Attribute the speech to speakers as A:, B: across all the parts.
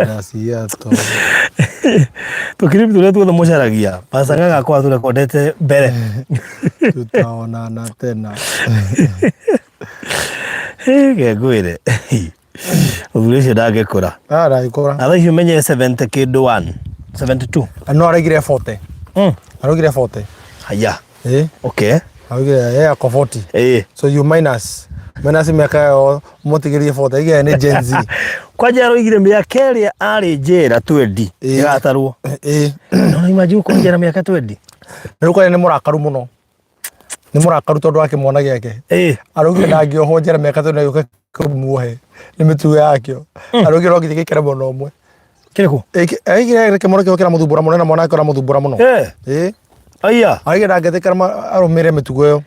A: Na Seattle.
B: Tũkiribu tũrĩa tuothe mũcaragia Pastor Ng'ang'a akoragwo atũrekondete mbere.
A: Tutaonana tena.
B: Reke ngwĩre, mũthuri ũcio ndangĩkũra.
A: Ah, ndangĩkũra.
B: Na thaa ici ũmenye 70 kĩndũ 1, 72.
A: No araigire 40. Araugire 40.
B: Haya.
A: Eh?
B: Okay.
A: Araugire yeye ako 40.
B: Eh.
A: So you minus minus mĩaka ĩyo mũtigĩrie 40. Aigire nĩ Gen Z.
B: Kwanja aroigire mĩaka ĩrĩa arĩ njera 20
A: Ĩĩ.
B: ĩgatarwo.
A: Ĩĩ.
B: No imagine gũkorwo njera mĩaka 20.
A: Rĩu kwanja nĩ mũrakaru mũno. Nĩ mũrakaru tondũ wa kĩmwana gĩake.
B: Ĩĩ.
A: Araugire ndangĩohwo njera mĩaka 20 yũke kũmuohe nĩ mĩtugo yakĩo. Araugire no nginya gĩikare mwena ũmwe.
B: Kĩrĩkũ?
A: Aigire kĩmwana kĩo kĩramũthumbũra mũno na mwana wake ũramũthumbũra mũno.
B: Eh.
A: Ĩĩ.
B: Aya.
A: Araugire ndangĩtĩkĩra arũmĩrĩre mĩtugo ĩyo.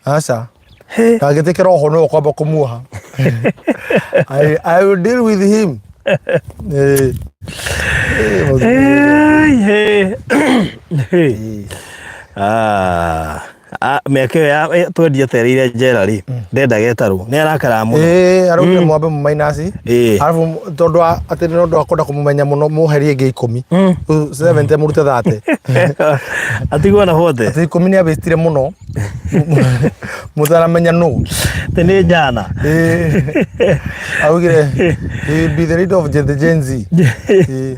A: Aca.
B: He.
A: Ndangĩtĩkĩra oho nĩwe ũkwamba kũmuoha. I will deal with him. Ĩĩ. Ĩĩ, mũthuri.
B: Hey, hey.
A: Ĩĩ.
B: Ah, ah, mĩaka ĩyo ya twendi etereire njera rĩ, ndendaga ĩtarwo. Nĩ arakaraga mũno.
A: Ĩĩ, araugire mwambe mũmainasi.
B: Ĩĩ.
A: Arabu tondũ atĩ nĩ ũndũ wa kwenda kũmũmenya mũno mũherie ĩngĩ ikũmi. Rĩu 70 mũrute 30.
B: Atigwo na bote.
A: Atĩ ikũmi nĩ abĩtire mũno. Mũtaramenya nũ.
B: Atĩ nĩ njana.
A: Ĩĩ. Augire he will be the leader of the Gen Z. Ĩĩ.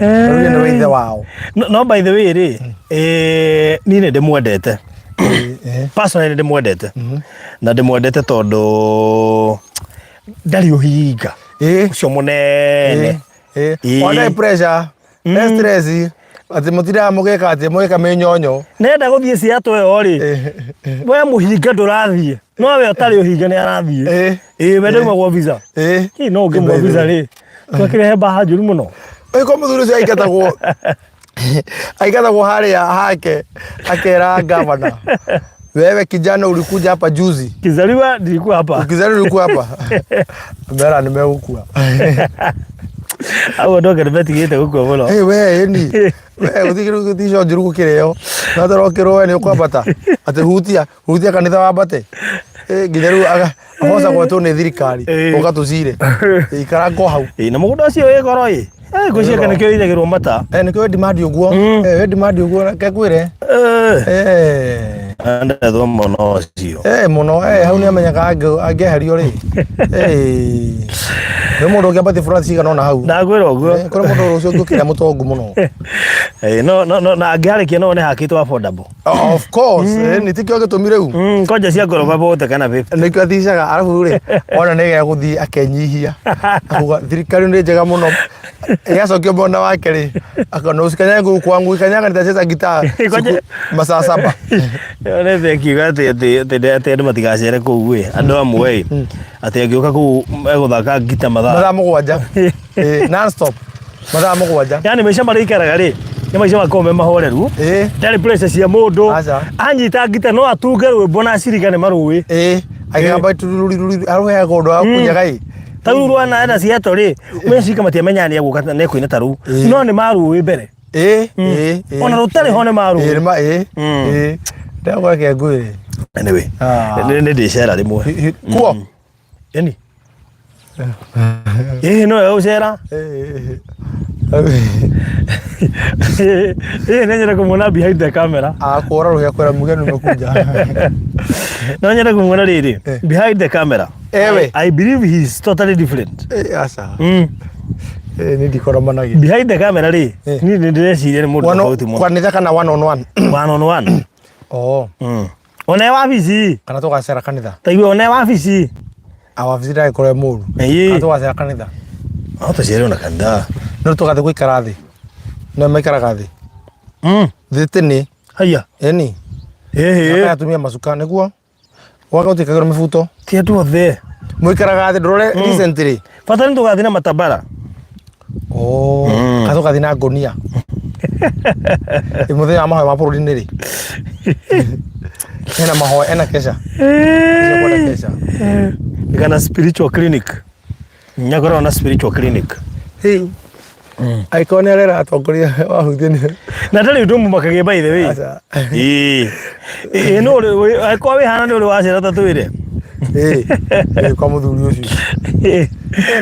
A: Augire nĩwe ithe wao.
B: No, no by the way rĩ, niĩ nĩ ndĩmwendete.
A: Ĩĩ, ĩĩ.
B: Personally nĩ ndĩmwendete. Na ndĩmwendete tondũ ndarĩ ũhinga.
A: Ĩĩ.
B: Ũcio mũnene.
A: Ĩĩ.
B: Ĩĩ.
A: Ona pressure, mm. Stress, atĩ mũtindaga mũgĩka atĩ mũgĩka mĩnyonyo.
B: Nenda gũthiĩ Seattle ĩyo rĩ, we mũhinga ndũrathiĩ. No we ũtarĩ ũhinga nĩ arathiĩ.
A: Ĩĩ.
B: Ĩĩ, we ndaumagwo visa.
A: Ĩĩ.
B: Ĩ, no ũngĩmwe visa rĩ, twakĩrehe mbaha njũru mũno.
A: Ĩko mũthuri ũcio aingatagwo aingatagwo harĩa hake akera gavana, wewe kijana ulikuja hapa juzi,
B: Kizaliwa nilikuwa hapa.
A: ukizaliwa ulikuwa hapa mera nimegũkua.
B: Au andũ ake nĩmetigĩte gũkua mũno.
A: Hey, we ĩni we gũtico njũru gũkĩrĩo no toro we nĩ ũkwambata atĩ hutia hutia kanitha wambate. Eh, nginya rĩu ahoca gwetwo nĩ thirikari
B: Ĩĩ.
A: ũka tũcire ikara ngo hau.
B: Ĩ, na mũgũnda ũcio wĩ goro ĩ. Eh, ngwĩciria
A: Goro.
B: nĩkĩo ĩigagĩrwo mata.
A: Eh, nĩkĩo wĩ demand ũguo. Eh, wĩ demand ũguo reke ngwĩre.
B: Eh,
A: Eh.
B: andethwo mũno ũcio.
A: Eh, mũno eh, hau nĩ amenyaga angĩeherio rĩ. Eh. Nĩ mũndũ ũngĩambatia flat cigana ũna hau.
B: Ndakwĩra ũguo.
A: Eh, kũrĩ mũndũ rũciũ ũngĩũkĩra mũtongu mũno.
B: Eh, no no no na angĩarĩkia no one hakĩtwo affordable.
A: Of course, eh, nĩ tikĩo gĩtũmi rĩu.
B: Kwanja cia ngoroba bote kana 50.
A: Nĩkĩo athicaga arabu rĩ ona nĩ gegũthiĩ akenyihia akuga thirikari nĩ njega mũno yacokio mwena wake rĩ akona usikanyage gũkũ kwangu ikanyaga nitacheza gitaa
B: Kwanja-
A: masaa saba.
B: Onete akiuga atĩ atĩ atĩ atĩ andũ matigacere kũu ĩ andũ amwe ĩ atĩ angĩũka kũu egũthaka ngita mathaa
A: Mathaa 7. Eh, non stop mathaa 7.
B: Yani maica marĩa ikaraga rĩ nĩ maica makoragwo me mahoreru. Ndarĩ pressure cia mũndũ.
A: Aca.
B: Anyita ngita no atunge rwĩmbo na acirika nĩ marũĩ.
A: Ĩĩ, agĩgamba tururururu arũheaga ũndũ wa kunyaga ĩ.
B: Ta rĩu rwana ena Seattle rĩ mecirika matiamenyaga nĩ egũka nĩ ekũina ta rũu no nĩ marũĩ mbere.
A: Ĩĩ, ĩĩ, ĩĩ.
B: Ona rũtarĩ ho nĩ marũĩ.
A: Ĩĩ, nĩ ĩĩ, ĩĩ. Ndagweke ngwĩre.
B: Anyway,
A: Ah.
B: nĩ ndĩcera rĩmwe.
A: Kuo.
B: Ĩni. Ĩĩ no egũcera. Ĩĩ nĩ nyende kũmuona behind the camera.
A: Akũra rũhĩa kwĩra mugeni umekuja.
B: No nyende kũmuona rĩrĩ behind the camera.
A: Ewe.
B: I believe he is totally different.
A: Eh, aca. Eh, nĩ ndikoromanagia.
B: Behind the camera rĩ, niĩ nĩ ndĩreciria nĩ mũndũ tofauti mũno.
A: Kanitha kana one on one?
B: One on one.
A: Oh.
B: Ona e wabici.
A: Kana tũgacera kanitha.
B: Taigua ona e wabici.
A: A wabici ndagĩkorwo e mũru.
B: Ĩĩ.
A: Kana tũgacera kanitha.
B: No tũcere ona kanitha.
A: No tũgathiĩ gũikara thĩ. No maikaraga thĩ. Thĩ tĩnĩ.
B: Haiya.
A: Ĩni.
B: Ĩhĩ.
A: Aya atumia macuka nĩguo. Gwaka gũtiĩkagĩrwo mĩbuto.
B: Ti andũ othe.
A: Mũikaraga thĩ ndũrore recently.
B: Bata nĩ tũgathiĩ na matabara.
A: Oh, kana tũgathiĩ na ngũnia. Ĩ mũthenya wa mahoya ma bũrũri nĩ rĩ? Ena mahoya, ena kesha. Kesha kwenda kesha.
B: Kana spiritual clinic. Nyakoragwo na spiritual clinic.
A: Hey. Angĩkorwo nĩ arera atongoria wahutio nĩ
B: Na ndarĩ ũndũ ũmũmakagia by the way.
A: Aca.
B: Ĩĩ. Ĩĩ no ũrĩ angĩkorwo wĩ hana nĩ ũrĩ wacera ta twĩre.
A: Ĩĩ, ĩĩ, kwa mũthuri ũcio. Ĩĩ,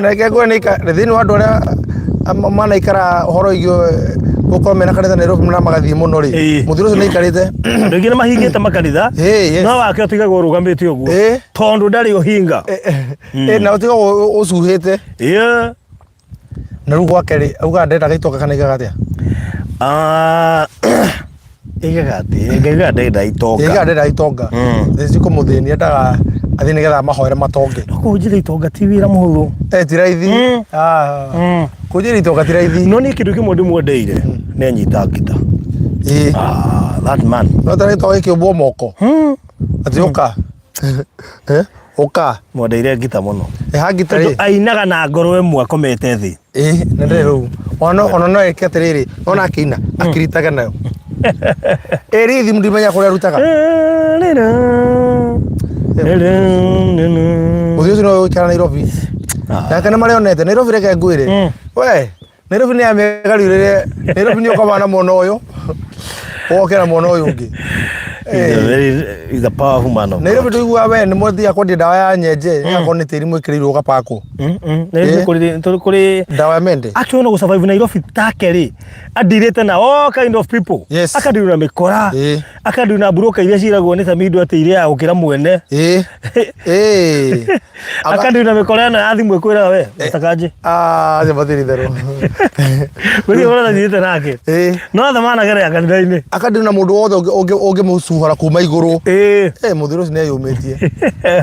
A: na reke ngwĩre thĩinĩ wa andũ arĩa manaikara ũhoro wĩgiĩ gũkorwo mena kanitha Nairobi na magathiĩ mũno rĩ,
B: Ĩĩ.
A: mũthuri ũcio nĩ aikarĩte.
B: Andũ aingĩ nĩ mahingĩte makanitha.
A: Ĩĩ, yes.
B: No wake ũtigagwo ũrũgamĩte ũguo.
A: Ĩĩ.
B: Tondũ ndarĩ ũhinga.
A: Ĩĩ, na ũtigagwo ũcuhĩte.
B: Ĩĩ.
A: Na rĩu gwake rĩ, augaga ndendaga itonga kana aigaga atĩa?
B: Ah, Aigaga atĩ, ngaigaga ndenda itonga.
A: Aigaga ndendaga itonga. Thĩ cikũmũthĩnia endaga athiĩ nĩgetha amahoere matonge.
B: No kũhunjĩria itonga ti wĩra mũhũthũ.
A: Eh, ti raithi. Ah. Kũhunjĩria itonga ti raithi.
B: No niĩ kĩndũ kĩmwe ndĩmwendeire nĩ anyita ngita.
A: Ĩĩ.
B: Ah, that man.
A: No tarĩ gĩtonga gĩkĩũmbwo moko. Atĩ ũka. Eh, ũka.
B: Mwendeire ngita mũno.
A: Eh, ha ngita
B: Tondũ
A: rĩ.
B: ainaga na ngoro ĩmwe akomete thĩ.
A: Ĩĩ, na ndĩrĩ rũu. Ona ona no eke atĩrĩrĩ, ona akĩina, akiritage nayo. Ĩ rhythm ndimenya kũrĩa arutaga. Mũthii ũcio no ũikara Nairobi. Nake nĩ marĩonete Nairobi reke ngwĩre. We, Nairobi nĩ ya mĩgariũrĩre. Nairobi nĩ ũkomaga na mwena ũyũ. Ũgokĩra mwena ũyũ ũngĩ.
B: He's a very, he's a powerful man of
A: Nairobi
B: God.
A: tũiguaga we nĩ mwathiaga kwendia ndawa ya nyenje, ĩgakorwo nĩ tĩri mwĩkĩrĩirwo ũgapakwo.
B: Nairobi kũrĩ kũrĩ
A: Ndawa ya mende.
B: actually no gũsurvive Nairobi take rĩ adirĩte na all kind of people
A: Yes.
B: akadiri na mĩkora
A: Ĩĩ.
B: akadiri na mburoka iria ciragwo nĩ Samido atĩ iria gũkĩra mwene
A: Ĩĩ. Ĩĩ.
B: Akadiri na mĩkora ĩno ya thimũ ĩkwĩraga we Mr. Kanji
A: Ah, acio matirĩ itherũ.
B: gũtirĩ ũhoro athiĩte nake
A: Ĩĩ.
B: no athamanagerera kanitha-inĩ.
A: Akadiri na mũndũ wothe ũngĩmũcuhora kuma igũrũ.
B: Ĩĩ.
A: Eh, mũthuri ũcio nĩ eyũmĩtie.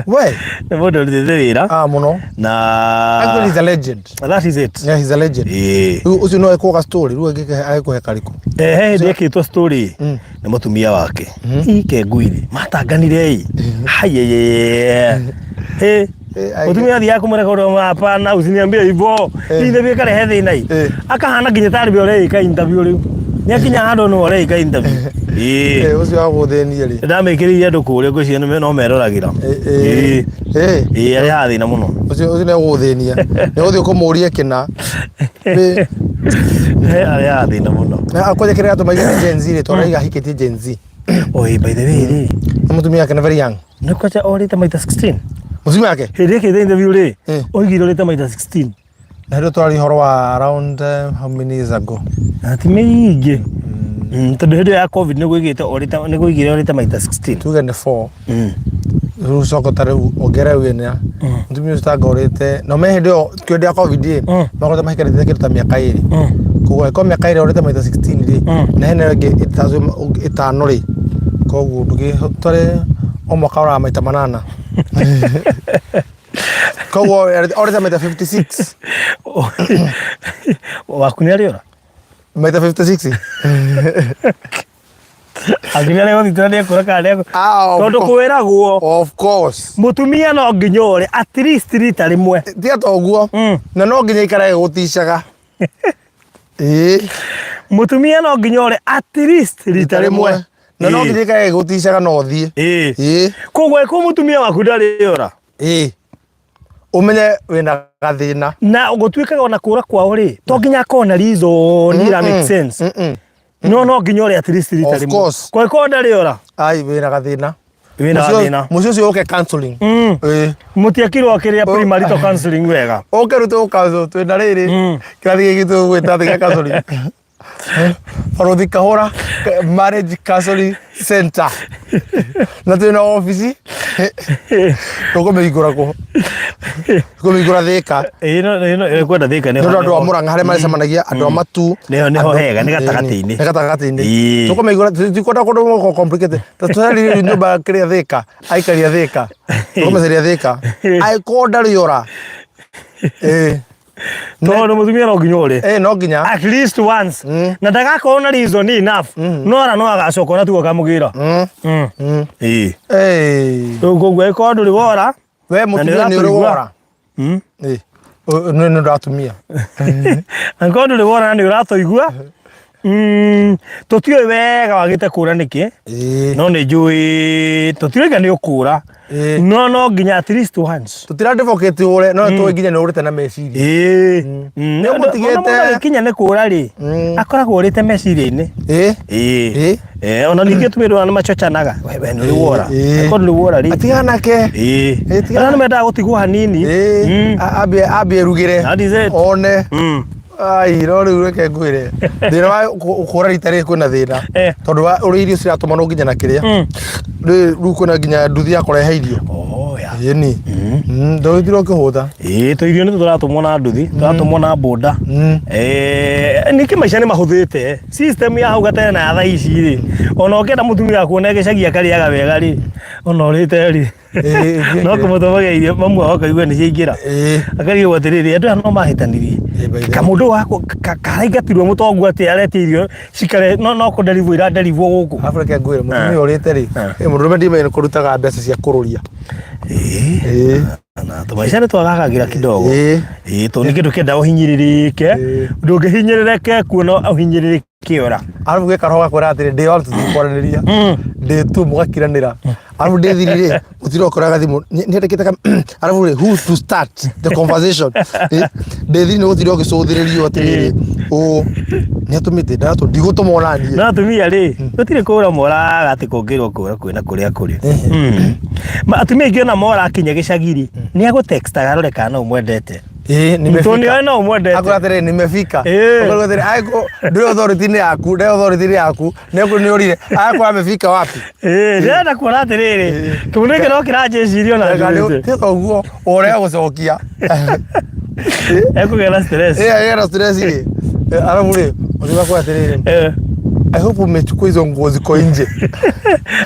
A: We.
B: Nĩ mũndũ ũrutĩte wĩra.
A: Ah, mũno.
B: Na
A: Actually, he's a legend.
B: That is it.
A: Yeah, he's a legend.
B: Ĩĩ.
A: Rĩu ũcio no ekwo ga story, rĩu agĩkũhe karĩkũ.
B: Eh, he hĩndĩ ekĩtwo story nĩ mũtumia wake. Ike ngwiri matanganire ĩ. Hayeyeye. Ĩ. Mũtumia athiaga kũmũreka ũndũ hapana usiniambie hivyo. Interview ĩkarehe thĩna ĩ. Akahana nginya tarĩ we ũreĩka interview rĩu. Nĩ akinya handũ nĩwe ũreĩka interview. Ĩĩ.
A: Eh, ũcio wa gũthĩnia rĩ.
B: Ndamĩkĩrĩire andũ kũrĩa ngwĩciria nĩ no meroragĩra.
A: Ĩĩ.
B: Ĩĩ. Ĩĩ arehaga thĩna mũno.
A: Ũcio ũcio nĩ egũgũthĩnia. Nĩ ũgũthiĩ kũmũria kĩna. Ĩĩ.
B: Arehaga thĩna mũno.
A: Kwanja kĩrĩa gĩatũma aige Gen Z rĩ, tondũ araiga ahikĩtie Gen Z.
B: Oi, by the way rĩ.
A: Na mũtumia wake nĩ very young.
B: Nĩ kwanja orĩte maita 16.
A: Mũtumia wake?
B: Hĩndĩ ĩkĩte interview rĩ, oigire orĩte maita 16.
A: Na hĩndĩ twarĩ ũhoro wa around how many years ago?
B: Na ti mĩingĩ. Tondũ hĩndĩ ĩyo ya COVID nĩ gwĩkĩte orĩte nĩ gũigire orĩte maita 16.
A: Tuge nĩ 4. Rĩu coka ta rĩu ongerera rĩu ĩna. Mũtumia ũcio tanga orĩte na me hĩndĩ ĩyo kĩndĩ ya COVID ĩ makoretwo mahikanĩte kĩndũ ta mĩaka ĩrĩ. Koguo angĩkorwo mĩaka ĩrĩ orĩte maita 16 rĩ, na hena ĩyo ĩngĩ ĩtano rĩ, koguo ndũgĩtware o mwaka oraga maita manana. Koguo orĩte maita 56.
B: Waku nĩ arĩ ora?
A: Maita 56.
B: Akinya nĩ gũthitũra nĩ ekũra kana nĩ ekũra.
A: Ah, of
B: Tondũ kwĩragwo
A: Of course.
B: mũtumia no nginya ore at least rita rĩmwe.
A: Tiga ta ũguo. Na no nginya ikarage gũticaga. Ĩĩ.
B: Mũtumia no nginya ore at least rita rĩmwe.
A: Na no nginya ikarage gũticaga no ũthiĩ.
B: Ĩĩ.
A: Ĩĩ.
B: Koguo angĩkorwo mũtumia waku ndarĩ ora.
A: Ĩĩ. Ũmenye wĩna gathĩna.
B: Na gũtuĩkaga ona kũra kwao rĩ, to nginya akorwo na reason ira make sense. No no nginya ore at least rita
A: Of
B: rĩmwe.
A: course.
B: Kũngĩkorwo ndarĩ ora.
A: Ai wĩna gathĩna.
B: Wĩna gathĩna.
A: Mũciĩ ũcio ũke counseling. Ĩĩ.
B: Mũtiekirwo kĩrĩa premarital counseling wega.
A: Ũke rĩu tũgũ-counsel twĩna rĩrĩ. Kĩrathi gĩkĩ tũgwĩta atĩ gĩa counseling. Barothi Kahũra Marriage Counseling Center. Na twĩna obici tũkũmĩhingũra kũ? Tũkũmĩhingũra Thĩka.
B: Ĩĩ no no ĩkwenda Thĩka
A: nĩ ũndũ andũ a Mũrang'a harĩa marĩcemanagia andũ a Matu.
B: Nĩho hega nĩ gatagatĩ-inĩ.
A: Nĩ gatagatĩ-inĩ.
B: Ĩĩ.
A: Tũkũmĩhingũra tutikwenda kũndũ gũkorwo complicated. Ta tũcaririe nyũmba kĩrĩa Thĩka, aikari a Thĩka. Tũkũmĩcaria Thĩka. Angĩkorwo ndarĩ ora. Ĩĩ.
B: Tondũ mũtumia no nginya ũrĩ.
A: Ĩĩ no nginya.
B: At least once. Na ndagakorwo na reason enough. No ara no agacoka na tuo akamũgĩra. Ĩĩ.
A: Ĩĩ.
B: Rĩu koguo angĩkorwo ndũrĩ wora.
A: We mũtumia nĩ ũrĩ wora. Ĩĩ. Nĩ ũndũ wa atumia.
B: Angĩkorwo ndũrĩ wora na nĩ ũratũigua. Tũtiũĩ wega wagĩte kũra nĩkĩ.
A: Ĩĩ.
B: No nĩ njũĩ tũtirauga nĩ ũkũra.
A: Ĩĩ.
B: No no nginya at least once.
A: Tũtira advocate ũre no tũĩ nginya nĩ ũrĩte na meciria.
B: Ĩĩ.
A: Nĩ ũmũtigĩte.
B: Ona mũndũ agĩkinya nĩ kũra rĩ, akoragwo ũrĩte meciria-inĩ.
A: Ĩĩ.
B: Ĩĩ.
A: Ĩĩ.
B: Eh, ona ningĩ atumia ndũrona nĩ macochanaga. We we nĩ ũrĩ wora.
A: Ĩĩ.
B: Akorwo ndũrĩ wora rĩ.
A: Atiganake.
B: Ĩĩ.
A: Ĩĩ, tiga-
B: Ona nĩ mendaga gũtigwo hanini.
A: Ĩĩ. Ambie ambie erugĩre.
B: That is it.
A: One. Ai, no rĩu reke ngwĩre. Thĩna wa kũra rita rĩrĩ kwĩna thĩna.
B: Eh.
A: Tondũ wa ũrĩa irio ciratũma no nginya na kĩrĩa. Rĩu rĩu kwĩna nginya nduthi ya kũrehe irio.
B: Oh, ya.
A: Ĩni. Ndũgĩtirwo ũkĩhũta.
B: Ĩĩ, tũ irio nĩ tũratũmwo na nduthi, tũratũmwo na boda. Eh, ningĩ maica nĩ mahũthĩte. System ya hau gatene na ya thaa ici rĩ, ona ũngĩenda mũtumia waku ona gĩcagi akarĩaga wega rĩ, ona ũrĩte rĩ,
A: Ĩĩ,
B: no kũmũtũmagia irio mamu wao akaigua nĩ ciaingĩra.
A: Ĩĩ.
B: Akarigwo atĩrĩrĩ, andũ aya no mahĩtanirie.
A: Ĩĩ, by the way.
B: Kamũndũ wako karaingatirwo mũtongu atĩ aretia irio cikare no no kũnderibwo iranderibwo gũkũ.
A: Arabu reke ngwĩre mũtumia ũrĩte rĩ, ĩ mũndũrũme ndimenya nĩ kũrutaga mbeca cia kũrũria.
B: Ĩĩ.
A: Ĩĩ.
B: Na tũmaica nĩ twagagagĩra kidogo.
A: Ĩĩ.
B: Ĩĩ, tondũ nĩ kĩndũ kĩenda ũhinyĩrĩrĩke.
A: Ĩĩ.
B: Ndũngĩhinyĩrĩrĩke kuona ũhinyĩrĩrĩke ora.
A: Arabu gä karoho gakwĩra atĩrĩ ndĩ wa tũtikwaranĩria ndĩ tu mũgakiranĩra arabu ndĩ thiri rĩ mũtira ũkoraga thimũ nĩendekĩte ka arabu rĩ who to start the conversation Ĩ, ndĩ thiri nĩ gũtira ũgĩcũthĩrĩrio atĩrĩrĩ ũ nĩ atũmĩte ndatũ ndigũtũma ona niĩ
B: No atumia rĩ, gũtirĩ kũra moraga atĩ kũngĩrwo kũra kwĩna kũrĩa kũrĩ. Ma atumia aingĩ ona mora akinya gĩcagi rĩ, nĩ agũtextaga arore kana no ũmwendete.
A: Ĩ, nimefika.
B: Tondũ nĩoĩ no ũmwendete.
A: Akwĩra atĩrĩrĩ nimefika
B: Ĩ.
A: Akwĩra atĩrĩrĩ aiko ndũrĩ authority-inĩ yaku ndĩ authority-inĩ yaku nĩ nĩ ũrire akwĩra amefika wapi
B: Ĩĩ, ndĩrenda kuona atĩrĩrĩ, kĩmũndũ gĩkĩ no kĩranjĩciria ona njũrĩte.
A: Tiga ũguo ũrĩa gũcokia
B: Ekũgĩa na stress.
A: Eh, agĩa na stress rĩ. Eh, Alafu rĩ, ũkiuga kwa atĩrĩrĩ,
B: Eh.
A: I hope umechukua hizo nguo ziko nje.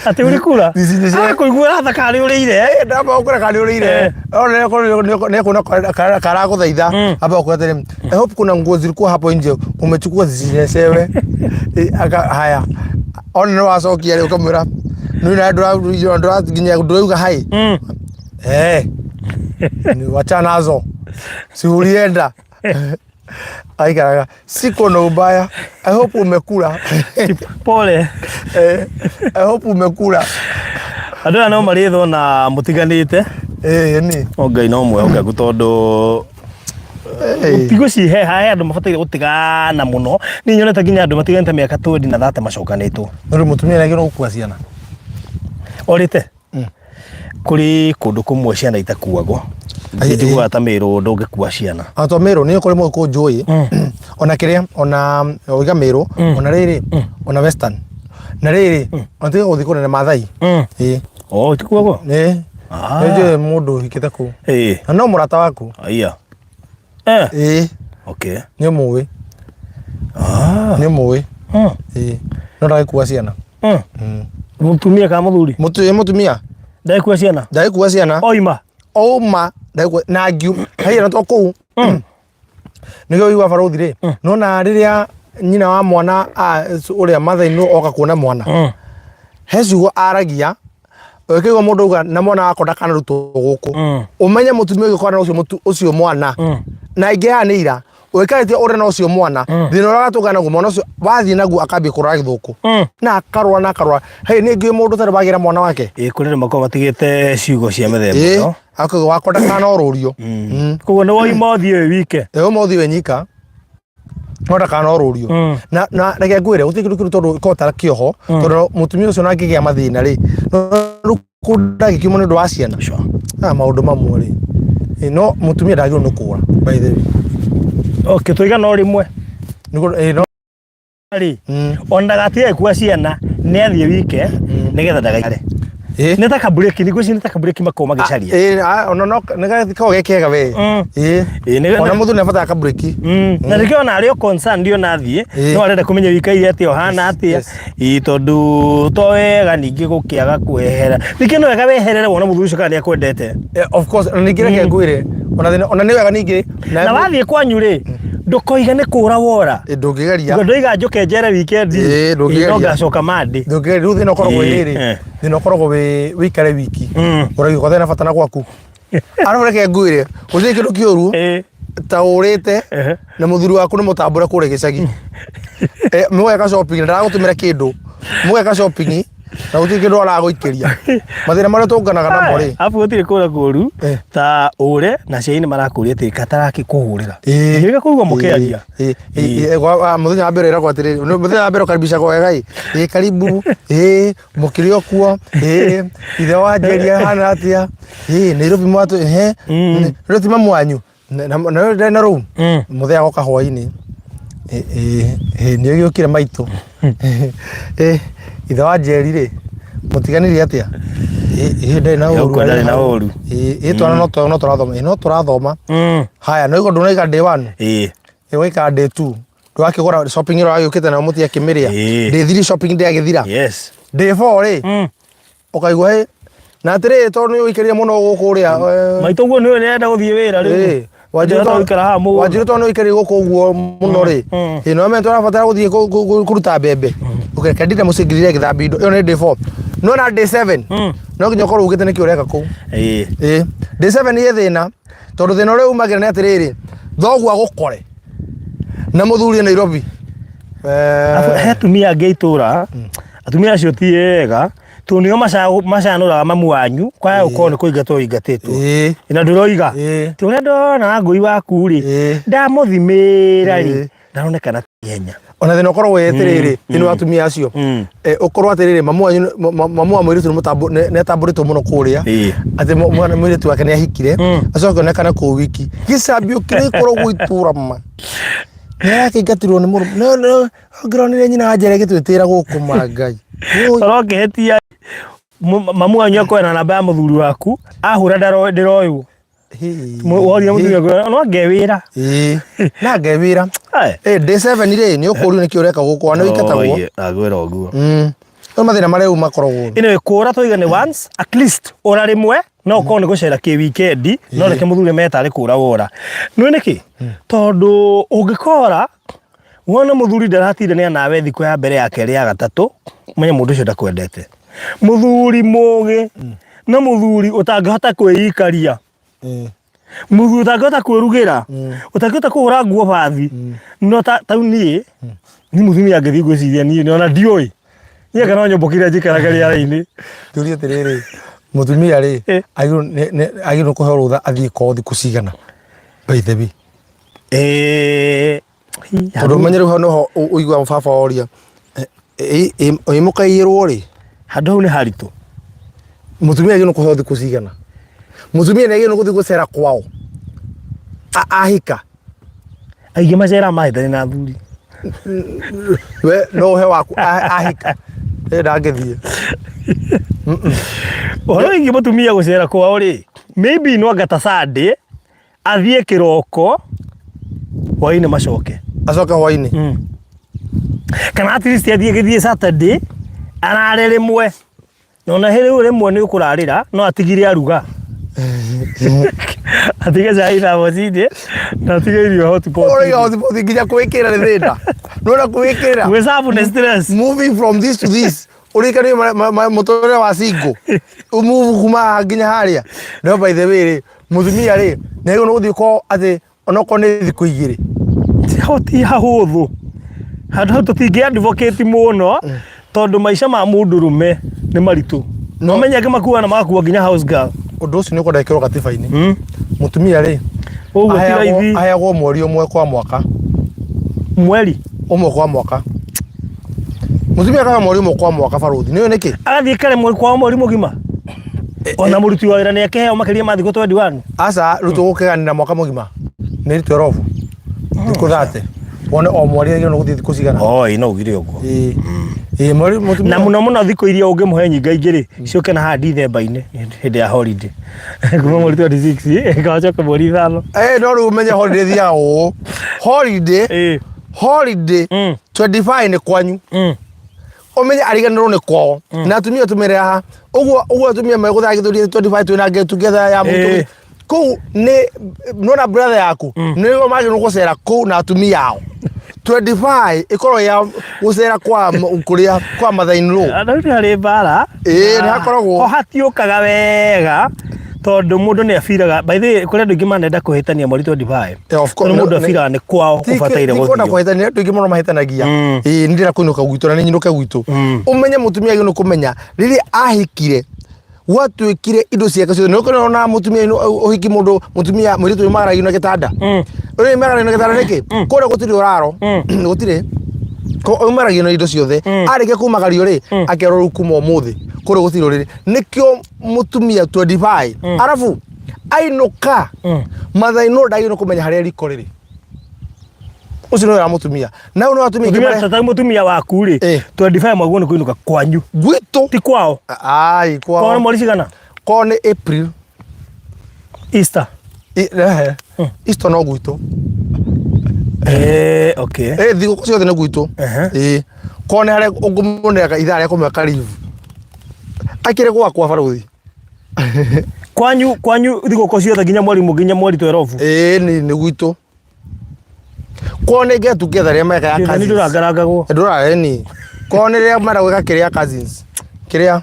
B: Atĩ ũrĩ kura?
A: Nisinyeshe.
B: Kũigua rathaka nĩ ũrĩire.
A: Eh, ndamba ũkũra kana ũrĩire.
B: Eh.
A: Ona nĩkuona karagũthaitha. Hapa ũkuga atĩrĩ, I hope kuna nguo zilikuwa hapo nje umechukua zisinyeshewe. Eh, aka haya. Ona nĩ wacokia rĩ ũkamwĩra nĩ na ndũra nginya ndũrauga hai. Eh. Ni wachana nazo. Si ulienda. Aikaraga siko na ubaya. I hope umekula.
B: Pole.
A: Eh, I hope umekula.
B: Andũ aya no marĩthwo na mũtiganĩte.
A: Eh, ni.
B: No Ngai no mwĩhokeku tondũ
A: Eh.
B: ti gũciheha he andũ mabataire gũtigana mũno. Niĩ nyonete nginya andũ matiganĩte mĩaka 20 na 30 macokanĩtwo.
A: Nĩ mũtumia nĩ gũkua ciana.
B: Orĩte? Kũrĩ kũndũ kũmwe ciana itakuagwo.
A: Ai,
B: Njiguaga ta Mĩrũ ndũngĩkua ciana.
A: Ona to Mĩrũ nĩ kũrĩ mũkũ njũĩ ona kĩrĩa ona oiga Mĩrũ ona rĩrĩ ona Western na rĩrĩ ona tiga gũthiĩ kũnene Maathai. Ĩĩ.
B: Oh, itikuagwo?
A: Ĩĩ.
B: Ah.
A: Nĩ njũĩ mũndũ ũhikĩte kũu.
B: Ĩĩ.
A: Na no mũrata waku.
B: Aya. Eh.
A: Ĩĩ.
B: Okay.
A: Nĩ ũmũĩ.
B: Ah.
A: Nĩ ũmũĩ. Ĩĩ. No ndagĩkua ciana.
B: Mũtumia kana mũthuri?
A: Mũtumia.
B: Ndagĩkua ciana?
A: Ndagĩkua ciana.
B: Oima.
A: Ouma ndagĩkua na ngiu haiya na to kũu. Nĩkĩo ũigua barũthi rĩ. Nona rĩrĩa nyina wa mwana ũrĩa Maathai oka kuona mwana. He ciugo aragia ũkĩigua mũndũ auga na mwana wakwa ndakanarutwo gũkũ. Ũmenye mũtumia ũyũ kwana ũcio ũcio mwana. Na aingĩ aya nĩ ira. Ũikarĩte ũrĩa na ũcio mwana. Thĩna ũrĩa agatũngana naguo mwana ũcio wathiĩ naguo akambia kũrora gĩthũkũ. Na akarũa na akarũa. Hey, nĩ ngĩũĩ mũndũ ũtarĩ wagĩra mwana wake.
B: Ĩĩ, kũrĩ andũ makoragwo matigĩte ciugo cia mĩthemba
A: ĩyo. Akauga wakwa ndakanorũrio.
B: Koguo nĩ woima ũthiĩ wĩ wike.
A: Ĩĩ, ũma ũthiĩ wĩ nyika. No ndakanorũrio. Na reke ngwĩre gũtirĩ kĩndũ kĩũru tondũ ĩkoragwo ta kĩoho tondũ mũtumia ũcio ona angĩgĩa mathĩna rĩ no rĩu ndangĩkiuma nĩ ũndũ wa ciana. Aya maũndũ mamwe rĩ. No mũtumia ndagĩrĩirwo nĩ kũra by the way.
B: Okay, tũiga no rĩmwe.
A: Nĩguo no
B: Rĩ, ona ndagatige gũkua ciana nĩ athiĩ wike nĩgetha ndagaikare. Nĩ ta kabureki, thikũ ici nĩ ta kabureki makoragwo magĩcaria.
A: Ĩĩ, ona no nĩ gakoragwo ge kega we. Ĩĩ. Ona mũthuri nĩ abataraga kabureki.
B: Na nĩkĩo ona arĩ o concerned ona athiĩ, no arenda kũmenya wĩikaire atĩa, ũhana atĩa. Ĩĩ, tondũ to wega ningĩ gũkĩaga kwehera. Ningĩ no wega weherere wone mũthuri ũcio kana nĩ akwendete.
A: Of course, na ningĩ reke ngwĩre, ona thĩna ona nĩ wega ningĩ
B: Na wathiĩ kwanyu rĩ, ndũkoige nĩ kũra wora.
A: Ndũngĩgeria.
B: Uga ndoiga njũke njere weekend.
A: Ĩĩ, ndũngĩgeria.
B: No ngacoka Monday.
A: Ndũngĩgeria rĩu thĩna ũkoragwo wĩ rĩrĩ. Thĩna ũkoragwo wĩ wĩikare wiki. Ũraigua kwathe na bata na gwaku. Arabu reke ngwĩre, gũtirĩ kĩndũ kĩũru ta ũrĩte na mũthuri waku nĩ mũtambũre kũrĩa gĩcagi. Mũgeka shopping na ndaragũtũmĩra kĩndũ. Mũgeka shopping Na gũtirĩ kĩndũ aragũikĩria. Mathĩna marĩa tũnganaga namo rĩ.
B: Abu gũtirĩ kũra kũru
A: Eh.
B: ta ũre na aciari nĩ marakũria atĩ katarakĩkũhũrĩra.
A: Ĩĩ.
B: Ngĩrĩga kũigua mũkĩaria.
A: Ĩĩ, ĩĩ, ĩĩ, mũthenya wa mbere ĩragwo atĩrĩrĩ, mũthenya wa mbere ũkaribicagwo wega ĩ, ĩĩ karibu, ĩĩ mũkĩrĩ o kuo, ĩĩ ithe wa Njeri ahana atĩa, ĩĩ Nairobi mwatũ, ehe, rĩu ti mamu wanyu, na rĩu na rũu, mũthenya goka hwainĩ, ĩĩ ĩĩ nĩ ũgĩũkire maitũ, ĩĩ ithe wa Njeri rĩ, mũtiganire atĩa, ĩĩ ndarĩ na ũru,
B: Ũguo ndarĩ na ũru.
A: ĩĩ ĩĩ twana no tũrathoma, ĩĩ no tũrathoma, haya no igua ndũnaiga day one,
B: Ĩĩ.
A: ĩgũikara day two ndwakĩgũra shopping ĩrĩa wagĩũkĩte nayo mũtiakĩmĩrĩa
B: Ĩĩ.
A: day three shopping ndĩagĩthira
B: Yes.
A: day four rĩ ũkaigua hĩ na atĩrĩrĩ tondũ nĩ ũikarire mũno gũkũ ũrĩa
B: Maitũ guo nĩwe nĩarenda gũthiĩ wĩra rĩu. Ndĩrahota gũikara haha mũgũnda.
A: Wanjirũ tondũ nĩ ũikarire gũkũ ũguo mũno rĩ ĩ no menya tũrabatara gũthiĩ kũruta mbembe ũkereka ndinde mũciĩ ngirire ngĩthambia indo ĩyo nĩ day four no na day seven no nginya ũkorwo ugĩte nĩkĩ ũreka kũu.
B: Ĩĩ.
A: Ĩĩ day seven ĩ thĩna tondũ thĩna ũrĩa umagĩra nĩ atĩrĩrĩ thoguo agũkore na mũthuri e Nairobi.
B: Arabu, he atumia angĩ a itũra atumia acio ti ega tondũ nĩo macanũraga mamu wanyu kwaya gũkorwo nĩ kũingatwo ũingatĩtwo
A: Ĩĩ.
B: na ndũroiga
A: Ĩĩ.
B: ti ũrĩa ndona ngũi waku rĩ
A: Ĩĩ.
B: ndamũthimĩra rĩ
A: Ĩĩ.
B: ndaronekana ti ihenya
A: Ona thĩna ũkoragwo wĩ atĩrĩrĩ thĩinĩ wa atumia acio ũkorwo atĩrĩrĩ mamu wanyu mamu wa mũirĩtu nĩ atambũrĩtwo mũno kũrĩa
B: Ĩĩ.
A: atĩ mwana mũirĩtu wake nĩ ahikire acoke onekane kũu wiki gĩcambio kĩrĩa gĩkoragwo itũra ma nĩ arakĩingatirwo nĩ mũrũ no no ngĩronire nyina wa Njeri agĩtwĩtĩra gũkũ ma Ngai Ũi.
B: Ũrokĩhĩtia mamu wanyu akoya na namba ya mũthuri waku ahũra ndĩroywo woria mũthuri waku no ngewĩra.
A: Ĩĩ na ngewĩra. Ĩ day 7 rĩ nĩ ũkũrio nĩkĩ ũreka gũkũ na wĩkatagwo.
B: Ndagwĩra ũguo.
A: No mathĩna marĩa rĩu makoragwo.
B: Anyway, kũra tũiga nĩ once at least ora rĩmwe no ũkorwo nĩ gũcera kĩ weekend no reke mũthuri amenye tarĩ kũra wora. Nĩ nĩkĩ? Tondũ ũngĩkora wone mũthuri ndaratindania nawe thikũ ya mbere ya kerĩ ya gatatũ menye mũndũ ũcio ndakwendete. Mũthuri mũgĩ na mũthuri ũtangĩhota kwĩikaria mũthuri ũtangĩhota kwĩrugĩra ũtangĩhota kũhũra nguo bathi no ta tau niĩ ni mũtumia angĩthiĩ ngwĩciria niĩ ona ndiũĩ niĩ anga no nyũmbũkire njikarage rĩera-inĩ.
A: Tũrie atĩrĩrĩ mũtumia rĩ agĩrĩirwo kũheo rũtha athiĩ kwao thikũ cigana by the way? Tondũ ũmenye rĩu hau nĩho ũiguaga baba oria ĩ mũkaiyĩrwo rĩ?
B: Handũ hau nĩ haritũ.
A: Mũtumia agĩrĩirwo kũheo thikũ cigana? Mũtumia nĩ agĩrĩirwo gũthiĩ gũcera kwao ahika?
B: Aingĩ maceraga mahĩtania na athuri.
A: We no ũhe waku ahika ĩ ndangĩthiĩ.
B: Ũhoro wĩgiĩ mũtumia gũcera kwao rĩ, maybe no anga ta Sunday athiĩ kĩroko hwainĩ macoke.
A: Acoke hwainĩ.
B: Kana at least athiĩ gĩthiĩ Saturday arare rĩmwe. Na ona rĩu rĩmwe nĩ ũkũrarĩra no atigire aruga. Atige cai thamocinĩ na atige irio hotpot.
A: Ũrĩa hotpot nginya kwĩkĩra nĩ thĩna. Nĩwona kwĩkĩra.
B: Gwĩcabu nĩ stress.
A: Moving from this to this. Ũrikanie mũtũrĩre wa single. Ũmove kuma haha nginya harĩa. No by the way rĩ, mũtumia rĩ, nĩ agĩrĩirwo nĩ gũthiĩ kwao atĩ onokorwo nĩ thikũ igĩrĩ.
B: Hau ti hahũthũ. Handũ hau tũtingĩ advocate mũno tondũ maica ma mũndũrũme nĩ maritũ. No menye angĩ makuaga na magakua nginya house girl.
A: Ũndũ ũcio nĩ ũkwenda wĩkĩrwo gatiba-inĩ. Mũtumia rĩ,
B: Ũguo ti raithi.
A: aheagwo mweri ũmwe kwa mwaka.
B: Mweri?
A: Ũmwe kwa mwaka. Mũtumia akaga mweri ũmwe kwa mwaka barũthi. Nĩ ũĩ nĩkĩ?
B: Agathiĩ kare mweri kwao mweri mũgima. Ona mũruti wa wĩra nĩ akĩheo makĩria ma thikũ 21.
A: Aca, rĩu tũgũkĩganĩra mwaka mũgima. Nĩ 12. Thikũ 30. Wone o mweri agĩrĩirwo nĩ gũthiĩ thikũ cigana.
B: Oh, ĩ no ugire ũguo.
A: Ĩĩ. Ĩĩ mweri mũtumia.
B: Na mũno mũno thikũ iria ũngĩmũhe nyingaingĩ rĩ, ciũke na haha Dithemba-inĩ hĩndĩ ya holiday. Kuma mweri 26 ĩgacoka mweri ithano.
A: Eh, no rĩu ũmenye holiday thiaga ũũ. Holiday, holiday 25 nĩ kwanyu. Ũmenye ariganĩrwo nĩ kwao. Na atumia tũmere haha. Ũguo ũguo atumia megũthaa gĩthũri 25 twĩna get together ya mũtumia. Kũu nĩ nona brother yaku nĩguo magĩrĩirwo gũcera kũu na atumia ao. 25 ĩkorwo ya gũcera kwa kũrĩa kwa mother in law.
B: Rĩu nĩ harĩ mbara.
A: Ĩĩ, nĩ hakoragwo.
B: Ho hatiũkaga wega. Tondũ mũndũ nĩ abiraga, by the way, kũrĩ andũ aingĩ manenda kũhĩtania mweri 25.
A: Yeah, of course.
B: Tondũ mũndũ abiraga nĩ kwao kũbataire
A: Ti kwenda
B: gũthiĩ.
A: kũhĩtania, andũ aingĩ mũno mahĩtanagia. Ĩĩ, nĩ ndĩrenda kũinũka gwitũ na nĩ nyinũke gwitũ. Ũmenye mũtumia agĩrĩirwo nĩ kũmenya rĩrĩa ahikire gwatuĩkire indo ciake ciothe. Nĩ ũkĩona mũtumia ũhiki mũndũ mũtumia mũirĩtu umagaragio na gĩtanda. Ũrĩa umagaragio na gĩtanda nĩkĩ? Kũrĩa gũtirĩ ũraro. Gũtirĩ. Umagaragio na indo ciothe. Arĩkia kumagario rĩ, akerwo rĩu kuma ũmũthĩ kũrĩa gũtirĩ ũrĩrĩ. Nĩkĩo mũtumia 25 arabu ainũka mathainũ ndagĩrĩirwo kũmenya harĩa riko rĩrĩ. Ũcio nĩwe wa mũtumia. Na ũyũ nĩ atumia aingĩ
B: Mũtumia tata mũtumia waku rĩ, 25 mwaguo nĩ kũinũka kwanyu.
A: Gwitũ.
B: Ti kwao.
A: Ai, kwao.
B: Kwao nĩ mweri cigana?
A: Kwao nĩ April.
B: Easter.
A: Ehe. Easter no gwitũ.
B: Okay.
A: Thigũkũ ciothe nĩ gwitũ. Ĩĩ. Kwao nĩ harĩa ũngũmũnega ithaa rĩa kũmwĩka leave. Akĩrĩ gwakwa barũthi.
B: Kwanyu, kwanyu thigũkũ ciothe nginya mweri nginya mweri 12.
A: Ĩĩ, nĩ gwitũ. Kwao nĩ get together rĩrĩa meka ya
B: Kĩthani
A: cousins.
B: ndũrangarangagwo.
A: Ndũrareni. Kwao nĩ rĩrĩa mara gwĩka kĩrĩa cousins. Kĩrĩa.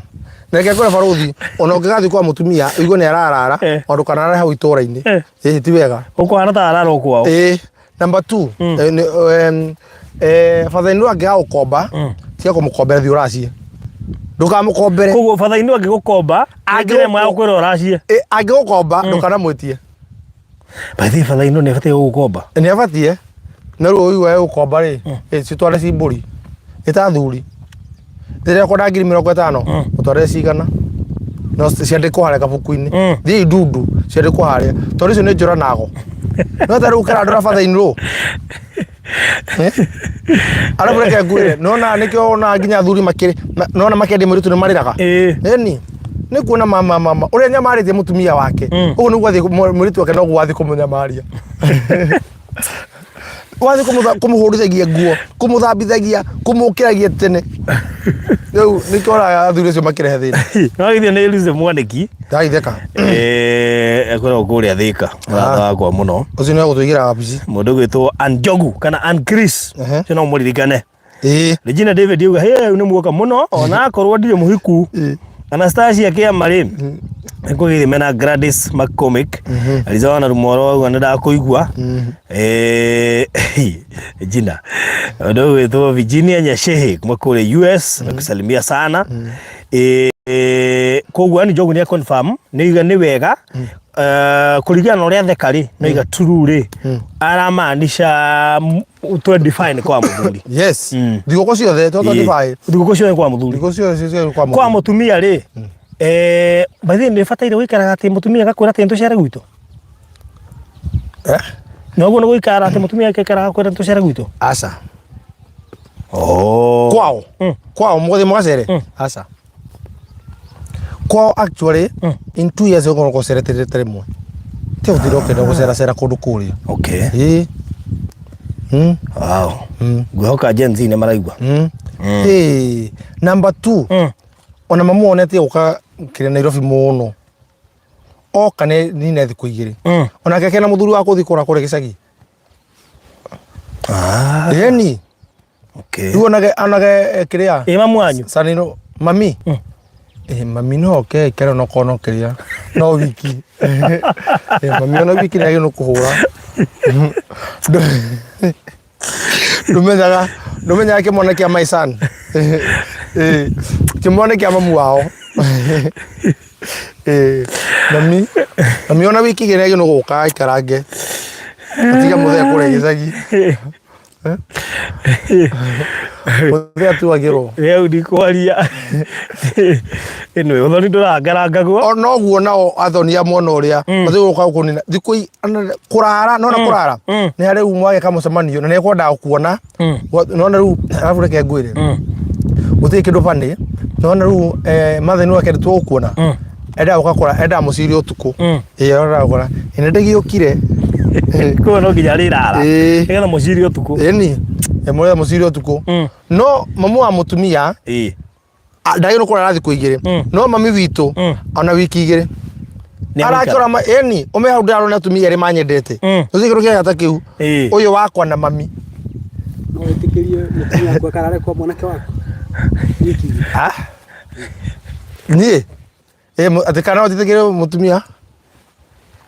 A: Na reke ngwĩre barũthi, ona ũngĩgathiĩ kwa mũtumia, ũigue nĩ ararara, ona ndũkanarare hau itũra-inĩ. Ĩĩ, ti wega.
B: Ũkũhana ta arara o kwao.
A: Ĩĩ. Number 2, father in law angĩaga gũkomba, tiga kũmũkombera thiĩ ũracie. Ndũkamũkombere.
B: Koguo father in law angĩgũkomba, njĩra ĩmwe ya gũkwĩra ũracie.
A: Angĩgũkomba, ndũkanamwĩtie.
B: By the way, father in law nĩ abatiĩ gũgũkomba.
A: Nĩ abatiĩ. Na rĩu ũigua gũkomba rĩ, citware ci mbũri. Ĩta athuri. Rĩrĩa ũkwenda ngiri 50, ũtware cigana. No ciandĩkwo harĩa kabuku-inĩ. Thiĩ ndundu, ciandĩkwo harĩa. Tondũ icio nĩ njũra nago. No ta rĩu kĩrandora father in law. Arabu reke ngwĩre, nona nĩkĩo wonaga nginya athuri makĩrĩ, nona makĩendia mũirĩtu nĩ marĩraga. Ĩni. Nĩ kuona mama mama ũrĩa nyamarĩtie mũtumia wake. Ũguo nĩguo athiĩ mũirĩtu wake noguo athiĩ kũmũnyamaria. Wathiĩ kũmũhũrithagia nguo, kũmũthambithagia, kũmũkĩragia tene. Rĩu nĩkĩo ũraga athuri acio makĩrehe thĩna.
B: No githĩ nĩ Lucy Mwanĩki.
A: Ndagitheka.
B: Akoragwo kũrĩa Thĩka, mũrata wakwa mũno.
A: Ũcio nĩ agũtũigĩra wabici.
B: Mũndũ ũgwĩtwo Ann Njogu kana Ann Chris. Ũcio no mũririkane. Regina David auga hey, rĩu nĩ muoka mũno ona akorwo ndirĩ mũhiku. Anastasia Kĩama rĩ nĩkũgĩrĩ mena Gladys McCormick. Eliza na Rumoro auga nĩ ndakũigua. Regina. Ũndũ ũgwĩtwo Virginia Nyashehe kuma kũrĩa US nakusalimia sana. Koguo Ann Njogu nĩ confirm nĩ iga nĩ wega kũringana na ũrĩa theka rĩ no iga true rĩ aramaanisha 25 kwa mũthuri.
A: Yes. Thigũkũ ciothe to 25.
B: Thigũkũ ciothe kwa mũthuri.
A: Thigũkũ ciothe ciothe kwa mũthuri.
B: Kwa mũtumia rĩ by the way nĩ bataire gũikaraga atĩ mũtumia agakwĩra atĩ nĩtũcere gwitũ. Noguo nĩ gũikara atĩ mũtumia agaikara agakwĩra nĩtũcere gwitũ.
A: Aca.
B: Oh.
A: Kwao. Kwao mũgũthiĩ mũgacere. Aca. Kwao actually in 2 years ũgũkorwo ũcerete rita rĩmwe. Ti gũtinda ũkĩenda gũceracera kũndũ kũrĩa.
B: Okay.
A: Ĩĩ.
B: Wow. Ngwĩhoka Gen Z nĩ maraigua.
A: Ĩĩ. Number 2. Ona mamu onete gũka kĩrĩa Nairobi mũno. Oka nĩ nina thikũ igĩrĩ. Onake kena mũthuri wa kũthiĩ kũra kũrĩa gĩcagi. Ĩni.
B: Okay.
A: Rĩu onage onage kĩrĩa.
B: Ĩ mamu wanyu?
A: Sanino mami. Mami no oke aikare no kono kĩrĩa no wiki. Mami ona wiki nĩ agĩrĩirwo nĩ kũhũra. Ndũmenyaga ndũmenyaga kĩmwana kĩa my son. Kĩmwana kĩa mamu wao. Mami mami ona wiki igĩrĩ nĩ agĩrĩirwo nĩ gũka aikarange. Atige mũthee kũrĩa gĩcagi. Mũthee atuagĩrwo.
B: Rĩu ndikwaria. Ĩno ũthoni ndũrangarangagwo.
A: O noguo nao athoni a mwena ũrĩa mathiĩ gũka kũnina thikũ kũrara nona kũrara nĩ harĩ rĩu mwagĩka mũcemanio na nĩ ekwendaga gũkuona nona rĩu arabu reke ngwĩre gũtirĩ kĩndũ bani nona rĩu mathani wake ndĩtwo gũkuona endaga gũka kũra endaga mũciri ũtukũ ĩĩ endaga gũkora ĩnĩ ndĩgĩũkire
B: Koguo no nginya rĩrara. Nĩgetha mũciri ũtukũ.
A: Ĩni mũrĩa mũciri ũtukũ no mamu wa mũtumia ndagĩrĩirwo kũrara thikũ igĩrĩ no mami witũ ona wiki igĩrĩ arakĩora ĩni ũme hau ndĩrarona atumia erĩ manyendete ũcio kĩndũ kĩega ta kĩu ũyũ wakwa na mami.
C: No wĩtĩkĩrie mũtumia waku akarare kwa mwanake waku wiki igĩrĩ?
A: Niĩ atĩ kana no njĩtĩkĩrie mũtumia?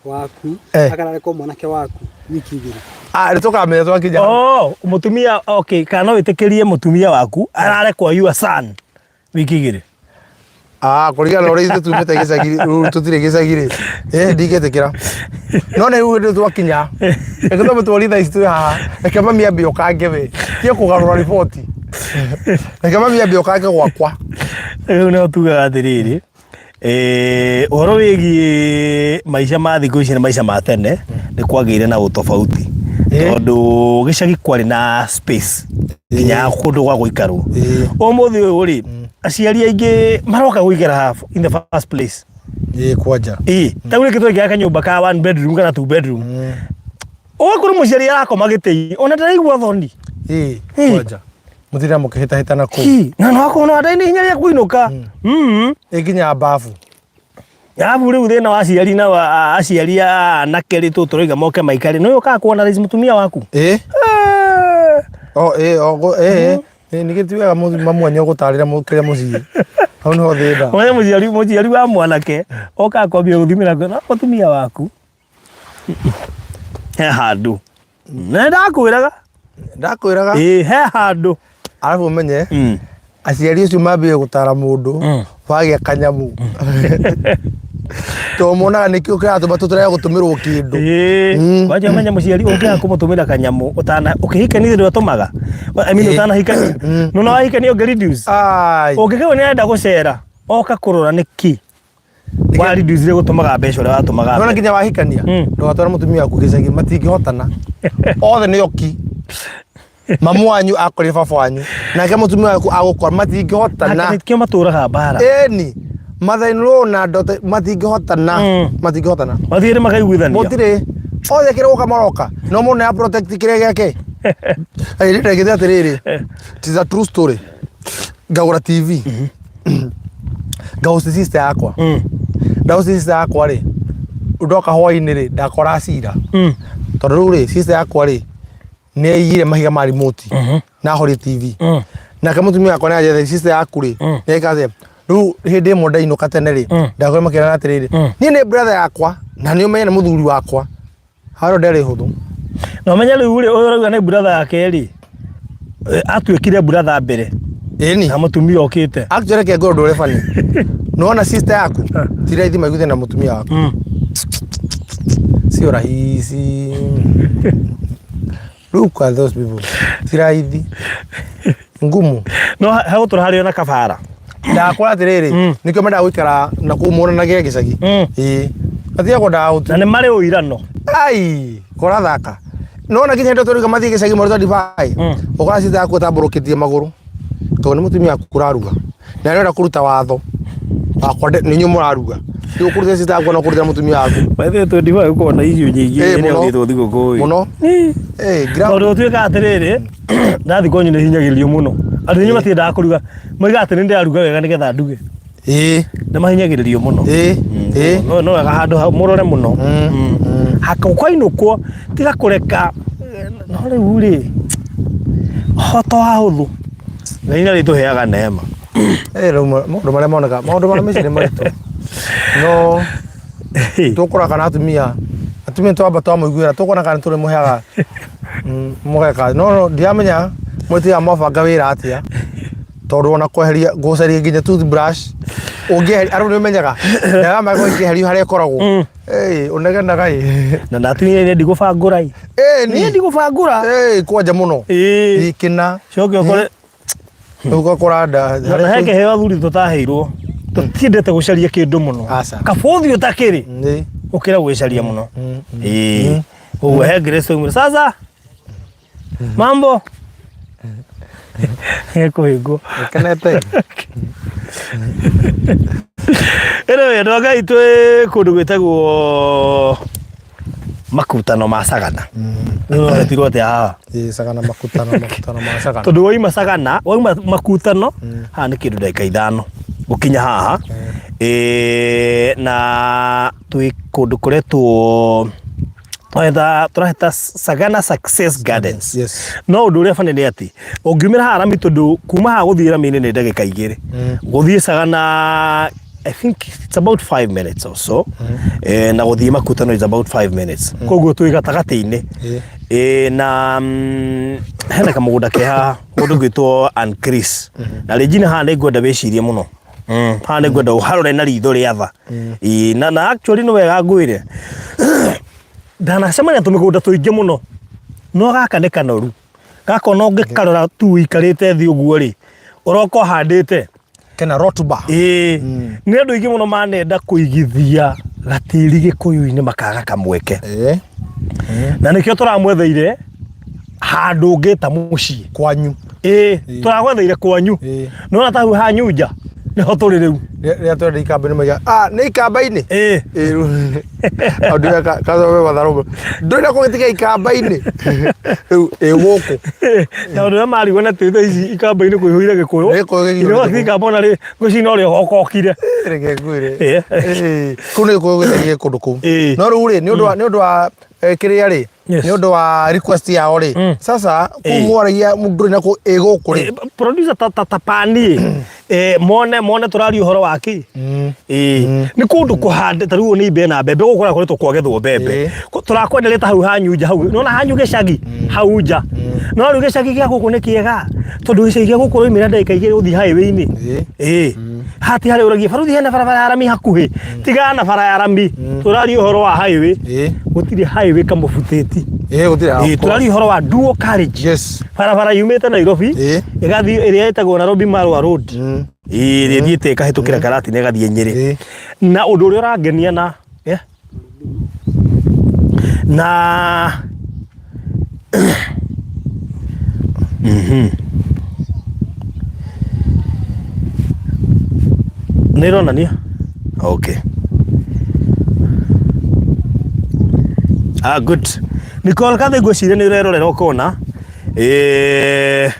C: Waku
A: Eh.
C: akarare kwa mwanake waku wiki igĩrĩ.
A: Ah, nĩ tũkamenya twakinya.
B: Oh, mũtumia okay, kana no wĩtĩkĩrie mũtumia waku arare kwa your son wiki igĩrĩ.
A: Ah, kũringana na ũrĩa ithuĩ tumĩte gĩcagi rĩu tũtirĩ gĩcagi rĩ. Eh, ndingĩtĩkĩra. No nĩ rĩu hĩndĩ twakinya. Reke twambe tworie thaa ici twĩ haha. Reke mami ambe ũkange we. Tiga kũgarũra riboti. Reke mami ambe ũkange gwakwa.
B: Rĩu nĩho tugaga atĩrĩrĩ, eh, ũhoro wĩgiĩ maica ma thikũ ici na maica ma tene nĩ kwagĩire na ũtofauti
A: Eh.
B: tondũ gĩcagi kwarĩ na space nginya ya kũndũ gwa gũikarwo.
A: Eh.
B: Ũmũthĩ ũyũ rĩ, aciari aingĩ maroka gũikara haha in the first place.
A: Ĩĩ kwanja.
B: Ĩĩ, ta rĩu rĩngĩ tũraikara kanyũmba ka one bedroom kana two bedroom. Ũgakora mũciari arakoma gĩtĩ-inĩ ona ndaraigua thoni.
A: Ĩĩ
B: Eh.
A: kwanja. Mũtinda mũkĩhĩtahĩtana kũu.
B: Hi, na no akorwo no ndarĩ na hinya rĩa kũinũka. Mm.
A: Ĩ nginya babu.
B: Arabu rĩu thĩna wa aciari na wa aciari a anake rĩ tũ tũrauga moke maikare nĩ ũkaga kuona raisi mũtumia waku.
A: Ĩĩ.
B: Eh.
A: O ĩĩ o gũ- ĩĩ. Ĩĩ nĩ ti wega mamu wanyu gũtarĩra kĩrĩa mũciĩ. Hau nĩho thĩna.
B: Ũmenye mũciari wa mwanake okaga kwambia gũthimĩra na mũtumia waku he handũ na ndakwĩraga.
A: Ndakwĩraga.
B: Ĩĩ, he handũ.
A: Arabu ũmenye aciari acio mambie gũtara mũndũ wagĩa kanyamu tondũ monaga nĩkĩo kĩratũma tũtarega gũtũmĩrwo kĩndũ.
B: Ĩĩ, kwanja ũmenye mũciari ũngĩaga kũmũtũmĩra kanyamũ ũtana ũkĩhikania ndwatũmaga, I mean, ũtanahikania no no wahikania ũngĩ reduce.
A: Ai.
B: Ũngĩkĩgwo nĩ arenda gũcera oka kũrora nĩkĩ wa reduce rĩ gũtũmaga mbeca ũrĩa watũmaga
A: Nona
B: mbere.
A: nginya wahikania ndũgatware mũtumia waku gĩcagi, matingĩhotana othe nĩ oki. Mamu wanyu akorire baba wanyu nake mũtumia waku agũkora, matingĩhotana.
B: Nake nĩkĩo matũraga mbara.
A: Ĩni mother in law na daughter matingĩhotana. Matingĩhotana.
B: Mathiĩrĩ makaiguithania.
A: Mũtirĩ othe kĩrĩa gũka maroka no mũndũ nĩ protect kĩrĩa gĩake. Ĩ ndagĩte atĩrĩrĩ, it is a true story. Ngagũra TV, ngahost sister yakwa. Ndahost sister yakwa rĩ, ndoka hwainĩ rĩ, ndakora cira tondũ rĩu rĩ, sister yakwa rĩ, nĩ aiyire mahiga ma remote na ahorie TV. Nake mũtumia wakwa nĩ anjethe sister yaku rĩ, nĩ eka atĩa. Rĩu hĩndĩ ĩmwe ndainũka tene rĩ, ndakora makĩrana atĩrĩrĩ, niĩ nĩ brother yakwa na nĩ ũmenye nĩ mũthuri wakwa haro ndarĩ hũthũ.
B: Na ũmenye rĩu rĩ, ũyũ ũrauga nĩ brother yake rĩ, atuĩkire brother mbere
A: Ĩni.
B: na mũtumia okĩte.
A: Actually reke ngorwo ndũre bani nĩwona sister yaku ti raithi maiguithane na mũtumia waku. Sio rahisi. Look at those people, ti raithi, ngumu.
B: No hagũtũra harĩ ona kabara.
A: Ndakora atĩrĩrĩ, nĩkĩo mendaga gũikara na kũu monanagia gĩcagi. Ĩĩ, matiga kwendaga gũtu
B: Na nĩ marĩ ũirano.
A: Ai, kora thaka. Nona nginya hĩndĩ tũrauga mathiĩ gĩcagi maruta ndibai. Ũkora sister yaku ĩtambũrũkĩtie magũrũ. Tondũ nĩ mũtumia waku ũraruga. Na nĩarenda kũruta watho. Wakwa nĩ inyuĩ mũraruga. Rĩu ũkũrutĩra sister yaku na ũkũrutĩra mũtumia waku.
B: By the way, 25 gũkorwo na irio nyingĩ
A: Ĩĩ,
B: rĩrĩa
A: mũno.
B: ũthiĩtwo thigũkũ ĩ.
A: Mũno. Ĩĩ,
B: Tondũ ũtuĩkaga atĩrĩrĩ, ndathiĩ kwanyu nĩ hinyagĩrĩrio mũno. Andũ inyuĩ matiendaga kũruga. Moigaga atĩ nĩ ndĩraruga wega nĩgetha nduge.
A: Ĩĩ.
B: Nĩ mahinyagĩrĩrio mũno.
A: Ĩĩ. Ĩĩ.
B: No no wega handũ hau mũrore mũno. Haka kwainũkwo tiga kũreka no rĩu rĩ hoto wa hũthũ. Ngai nĩ arĩtũheaga neema.
A: Ĩĩ, rĩu maũndũ marĩa moneka, maũndũ marĩa mĩciĩ nĩ maritũ. No tũkũra kana atumia twamba twamũiguĩra tũkona kana tũrĩmũheaga mũgeka. No no ndiramenya mwĩtigaga mwabanga wĩra atĩa. Tondũ ona kweheria gũcaria nginya toothbrush ũngĩeheria arũ nĩ ũmenyaga ndawa mago ĩngĩeherio harĩa ĩkoragwo. Ĩĩ, ũnegenaga ĩ.
B: Na ndatumia nĩ ndigũbangũra ĩ.
A: Ĩĩ,
B: Nĩ ndigũbangũra.
A: Ĩĩ, kwanja mũno.
B: Ĩĩ.
A: Ikĩna.
B: Coke ũkore
A: Rĩu ũgakora nda
B: na he kĩheo athuri tũtaheirwo. Tũtiendete gũcaria kĩndũ mũno.
A: Aca.
B: Kaba ũthiĩ ũtakĩrĩ
A: Nĩ.
B: ũkĩra gwĩcaria mũno. Ĩĩ. Ũguo he Grace oimire sasa mambo ekũhĩngwo.
A: Kenete.
B: Anyway, andũ a Ngai twĩ kũndũ gwĩtagwo makutano ma Sagana. Nĩ ũretirwo atĩa haha?
A: Ĩĩ, Sagana, makutano ma Sagana.
B: Tondũ wauma Sagana, wauma makutano, haha nĩ kĩndũ ndagĩka 5 gũkinya haha. Ĩĩ, na twĩ kũndũ kũretwo tũraheta Sagana Success Gardens.
A: Yes.
B: No ũndũ ũrĩa bani nĩ atĩ ũngiumĩra haha rami, tondũ kuma haha gũthiĩ rami-inĩ nĩ ndagĩka 2, gũthiĩ Sagana I think it's about 5 minutes or so. Na gũthiĩ Makutano is about 5 minutes. Koguo twĩ gatagatĩ-inĩ. Na hena kamũgũnda ke haha mũndũ ũgwĩtwo Ann Chris. Na Regina haha nĩ ngwenda wĩcirie mũno. Haha nĩ ngwenda ũharore na ritho rĩa tha. Ĩĩ, na actually nĩ wega ngwĩre. Ndanacemania tũmĩgũnda tũingĩ mũno. No gaka nĩ kanoru. Gaka ona ũngĩkarora tu ũikarĩte thĩ ũguo rĩ, ũroka ũhandĩte.
A: Kena rotuba.
B: Ĩĩ, nĩ andũ aingĩ mũno manenda kũigithia gatĩri gĩkũyũ-inĩ makaga kamweke. Na nĩkĩo tũramwetheire handũ ũngĩta mũciĩ.
A: Kwanyu.
B: Ĩĩ, tũragwetheire kwanyu. Nĩwona ta hau ha Nyunja, nĩho tũrĩ rĩu.
A: Rĩrĩa twenda ikamba-inĩ maiga, ah, nĩ ikamba-inĩ. Ĩĩ, rĩu andũ aya kathome matharũ. Ndũrĩ kũgĩtiga ikamba-inĩ. Rĩu ĩ gũkũ.
B: Na ũndũ ũrĩa marigwo na tĩ thaa ici ikamba-inĩ kũihũire gĩkũyũ.
A: Gĩkũyũ gĩkũyũ.
B: Irĩ wathi ikamba ona rĩ ngwĩciria no rĩo okokire.
A: Reke ngwĩre. Kũu nĩ gĩkũyũ gĩthagie kũndũ kũu. No rĩu rĩ, nĩ ũndũ wa nĩ ũndũ wa kĩrĩa rĩ, nĩ ũndũ wa request yao rĩ, sasa kũu mwaragia ndũrĩ na kũ ĩ gũkũ rĩ.
B: Producer ta ta ta pani mone mone tũraria ũhoro wa kĩ ĩĩ nĩ kũndũ kũhande ta rĩu nĩ imbe na mbembe gũkũ kũrakoretwo kwagethwo mbembe. Tũrakwenderia ta hau hanyu nja hau nĩwona hanyu gĩcagi hau nja no rĩu gĩcagi gĩa gũkũ nĩ kĩega tondũ gĩcagi gĩa gũkũ ũraumĩra ndagĩka igĩrĩ ũthiĩ highway-inĩ. Ĩĩ hati harĩa ũragia baruthi hena barabara ya rami hakuhĩ tigana na bara ya rami tũraria ũhoro wa highway. Gũtirĩ highway kamũbutĩti.
A: Ĩĩ gũtirĩ.
B: Ĩĩ tũraria ũhoro wa dual carriage. Barabara yumĩte Nairobi ĩgathiĩ ĩrĩa ĩtagwo Nairobi Marwa Road. Ĩĩ ĩrĩa ĩthiĩte ĩkahĩtũkĩra Karatina ĩgathiĩ Nyĩrĩ. Na ũndũ ũrĩa ũrangenia na na nĩ ĩronania okay ah good Nicole Kathe ngwĩciria nĩ ũrerorera ũkona eh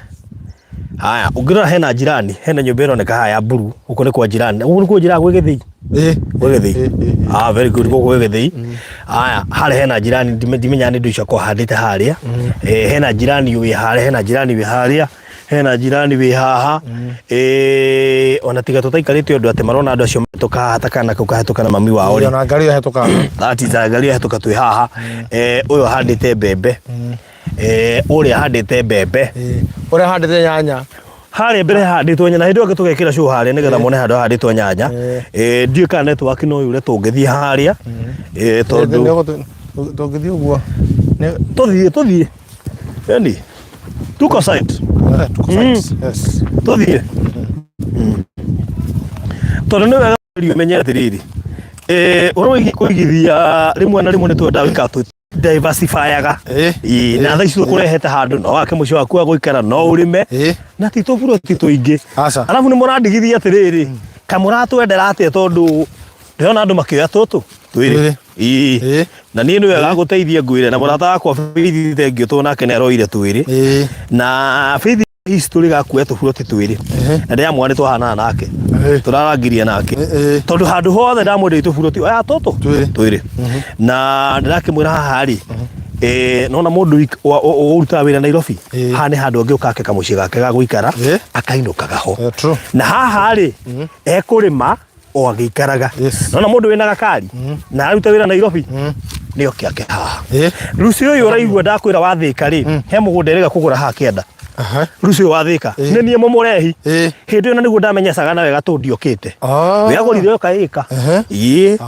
B: haya ũngĩrora hena jirani hena nyũmba ĩroneka haha ya mburu gũkũ nĩ kwa jirani gũkũ nĩ kwa jirani gwĩ gĩthĩi gwĩ gĩthĩi ah very good gũkũ gwĩ gĩthĩi haya harĩa hena jirani ndimenyaga nĩ indo icio akorwo ahandĩte harĩa eh hena jirani wĩ harĩa hena jirani wĩ harĩa hena jirani wĩ haha eh ona tiga tũtaikarĩte ũndũ atĩ marona andũ acio mahĩtũka haha ta kana kau kahĩtũka na mami wao rĩ
A: Ona ngari ĩyo hetũka.
B: that is ngari ĩyo hetũka twĩ haha eh ũyũ ahandĩte mbembe eh ũrĩa ahandĩte mbembe
A: Ũrĩa ahandĩte nyanya.
B: Harĩa mbere handĩtwo nyanya, hĩndĩ ĩyo tũgekĩra show harĩa nĩgetha muone handũ handĩtwo nyanya. Eh, ndiũĩ kana network no yũre tũngĩthiĩ harĩa. Eh, tondũ
A: Tũngĩthiĩ ũguo.
B: Tũthiĩ, tũthiĩ. Yani, tuko site.
A: Tuko site. Yes.
B: Tũthiĩ. Tondũ nĩ wega ũmenye atĩrĩrĩ, eh, ũhoro wĩgiĩ kũigithia rĩmwe na rĩmwe nĩ twendaga gũikara twĩ diversifyaga. Ĩĩ, na thaa ici tũkũrehete handũ no wake mũciĩ waku wa gũikara no ũrĩme na ti tũburoti tũingĩ. Arabu nĩ mũrandigithia atĩrĩrĩ, kamũratwendera atĩa tondũ ndĩrona andũ makĩoya tũtũ twĩrĩ. Ĩĩ, na niĩ nĩ wega ngũteithie ngwĩre na mũrata wakwa Faith thengiũ tondũ nake nĩ aroire twĩrĩ. Na Faith history gakuoya tũburoti twĩrĩ na ndĩramwĩra nĩ twahanaga nake tũrarangiria nake tondũ handũ hothe ndamwenderia tũburoti oya tũtũ twĩrĩ na ndĩrakĩmwĩra haha rĩ eh, nona mũndũ ũrutaga wĩra Nairobi haha nĩ handũ angĩũka ake kamũciĩ gake ga gũikara akainũkaga ho na haha rĩ ekũrĩma o agĩikaraga nona mũndũ wĩna gakari na aruta wĩra Nairobi nĩ oke ake haha Lucy ũyũ ũraigua ndakwĩra wa Thĩka rĩ he mũgũnda erĩga kũgũra haha kĩanda Lucy ũyũ wa Thĩka nĩ niĩ mũmũrehi hĩndĩ ĩyo na nĩguo ndamenya Sagana wega tondũ ndiokĩte we agũrire oka ĩka ĩĩ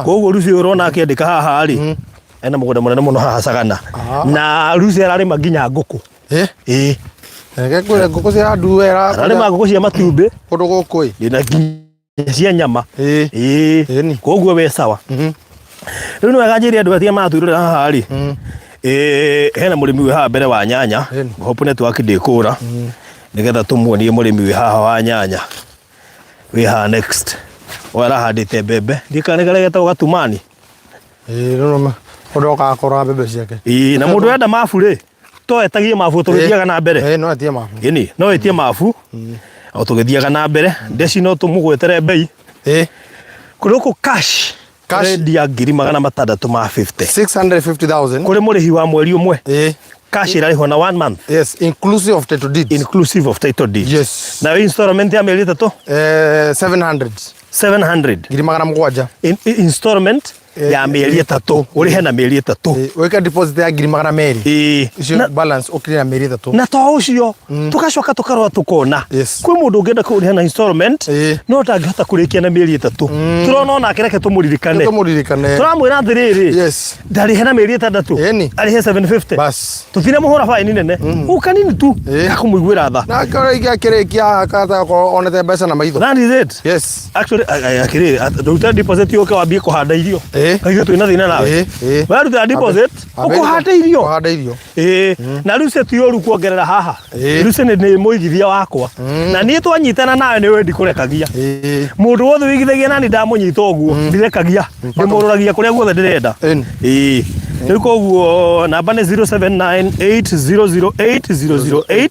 B: koguo Lucy ũyũ ũrona akĩandĩka haha rĩ ena mũgũnda mũnene mũno haha Sagana na Lucy ararĩma nginya ngũkũ ĩĩ
A: Reke ngwĩre ngũkũ cia nduera.
B: Ararĩma ngũkũ cia matumbĩ.
A: Kũndũ gũkũ ĩ.
B: Ndĩna nginya cia nyama.
A: Ĩĩ.
B: Ĩĩ. Koguo we sawa. Rĩu nĩ wega njĩre andũ arĩa maratwĩrorera haha rĩ. Ĩĩ hena mũrĩmi wĩ haha mbere wa nyanya. Hope network ndĩkũra. Nĩgetha tũmuonie mũrĩmi wĩ haha wa nyanya. Wĩ haha next. Ũyũ arahandĩte mbembe. Ndiũĩ kana nĩ karĩa getagwo gatumani.
A: Ĩĩ rĩu ũndũ okaga kũrora mbembe ciake.
B: Ĩĩ na mũndũ wenda mabu rĩ to etagie mabu tũgĩthiaga na mbere.
A: Ĩĩ no etie mabu.
B: Ĩni no etie mabu o tũgĩthiaga na mbere. Ndeci no tũmũgwetere mbei.
A: Ĩĩ.
B: Gũkũ cash
A: Cash.
B: Tũrendia 650,000.
A: 650,000.
B: Kũrĩ mũrĩhi wa mweri ũmwe.
A: Ĩĩ.
B: Cash ĩrarĩhwo na one month.
A: Yes, inclusive of title deeds.
B: Inclusive of title deeds.
A: Yes.
B: Nayo installment ya mĩeri 3?
A: 700.
B: 700.
A: 700,000.
B: Installment ya mĩeri 3, ũrĩhe na mĩeri 3.
A: Wĩke deposit ya 200,000. Icio
B: Na,
A: balance ũkire na mĩeri 3.
B: na to ũcio tũgacoka tũkarora tũkona kwĩ mũndũ ũngĩenda kũrĩha na installment no ndangĩhota kũrĩkia na mĩeri 3. Tũrona onake, reke tũmũririkane.
A: Tũmũririkane.
B: Tũramwĩra atĩrĩrĩ, ndarĩhe na mĩeri 6, arĩhe 750.
A: Bas.
B: Tũtinamũhũra baini nene, ũũ kanini tu gakũmũiguĩra tha.
A: Na angĩkorwo rĩngĩ akĩrĩkia akahota gũkorwo onete mbeca na maitho.
B: That is it. Actually, akĩrĩrĩ, ndũruta deposit yũke wambie kũhanda irio. Kaigua twĩna thĩna nawe. Waruta deposit ũkũhanda irio.
A: Kũhanda irio.
B: Ĩĩ, na rĩu cio ti ũru kuongerera haha. Rĩu cio nĩ mũigithia wakwa na niĩ twanyitana nawe nĩ wendi kũrekagia. Mũndũ wothe wĩigithagia nani ndamũnyita ũguo ndirekagia, ndĩmũrũragia kũrĩa guothe ndĩrenda. Ĩĩ, rĩu koguo namba nĩ 0798008008,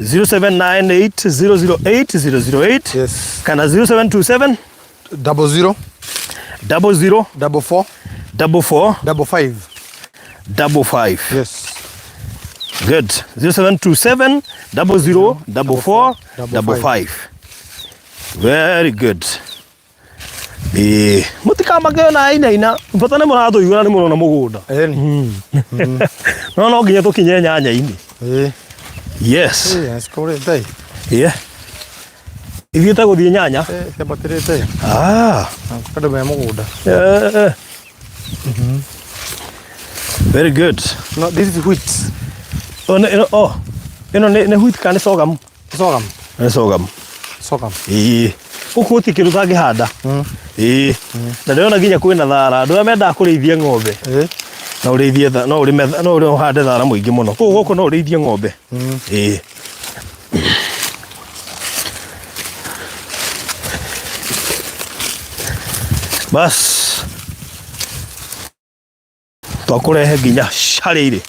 B: 0798008008, kana 0727
A: 00
B: 00
A: 44
B: 44
A: 55.
B: 55. Good. 0727 00 44 55. Very good. Ĩĩ, mũtikamake na ainaina, bata nĩ mũratũigua na nĩ mũrona mũgũnda.
A: Ĩni.
B: No nginya tũkinye nyanya-inĩ. Yes.
A: Ĩĩ, cikũrĩte.
B: Yeah. Ithiĩte gũthiĩ nyanya.
A: Ciambatĩrĩte.
B: Ah.
A: Andũ me mũgũnda.
B: Eh. Very good.
A: No, this is wheat.
B: Oh, ĩno, oh. Ĩno nĩ wheat kana nĩ sorghum?
A: Sorghum.
B: Nĩ sorghum.
A: Sorghum.
B: Ĩĩ. Gũkũ gũtirĩ kĩndũ ũtangĩhanda. Ĩĩ. Na ndĩrona nginya kwĩna thara. Andũ arĩa mendaga kũrĩithia ng'ombe. No ũrĩithie no ũrĩme, no ũhande thara mũingĩ mũno. Kũu gũkũ no ũrĩithie ng'ombe. Ĩĩ. Bas. Twakũrehe nginya harĩa irĩ.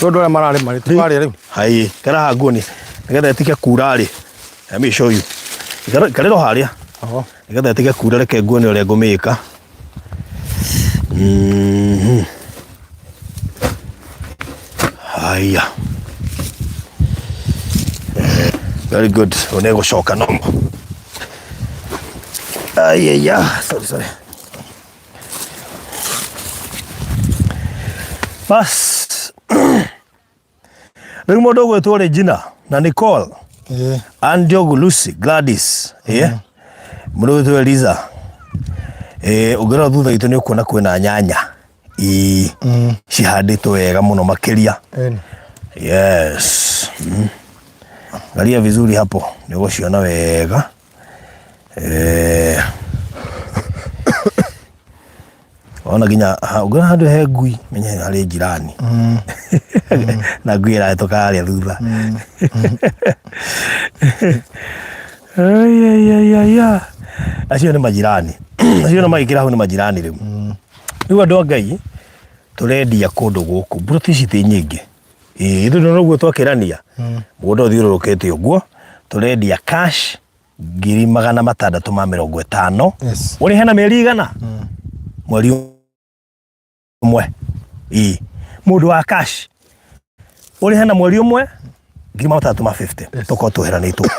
A: Tondũ arĩa mararĩma rĩ, tũkarĩa rĩu.
B: Hai, kara haha nguoni nĩgetha ĩtige kura rĩ. Let me show you. Ikarĩro harĩa.
A: Oho.
B: Nĩgetha ĩtige kura, reke nguone ũrĩa ngũmĩka. Haya. Very good. Rĩu nĩ ĩgũcoka normal. Ayaya, sorry, sorry. Bas. Rĩu mũndũ ũgwĩtwo Regina na Nicole, Andiogu, Lucy, Gladys, mũndũ ũgwĩtwo Eliza. Ũngĩrora thutha witũ nĩ ũkuona kwĩna nyanya. Ĩĩ, cihandĩtwo wega mũno makĩria.
A: Ĩni.
B: Yes. Angalia vizuri hapo, nĩ ũgũciona wega. Ona nginya ũngĩona handũ he ngui, menya harĩ njirani. Na ngui ĩrahĩtũka harĩa thutha. Ai, ai, ai, ai, ai. Acio nĩ majirani. Acio nĩ magĩkĩra hau nĩ majirani rĩu. Rĩu andũ a Ngai, tũrendia kũndũ gũkũ. Mburoti ici ti nyingĩ. Ĩĩ, ithuĩ noguo twakĩrania. Mũgũnda ũthiũrũrũkĩte ũguo, tũrendia cash 650,000. Ũrĩhe na mĩeri 100? Mweri ũmwe. Ĩĩ. Mũndũ wa cash ũrĩhe na mweri ũmwe 650,000. Tũkorwo tweheranĩtwo.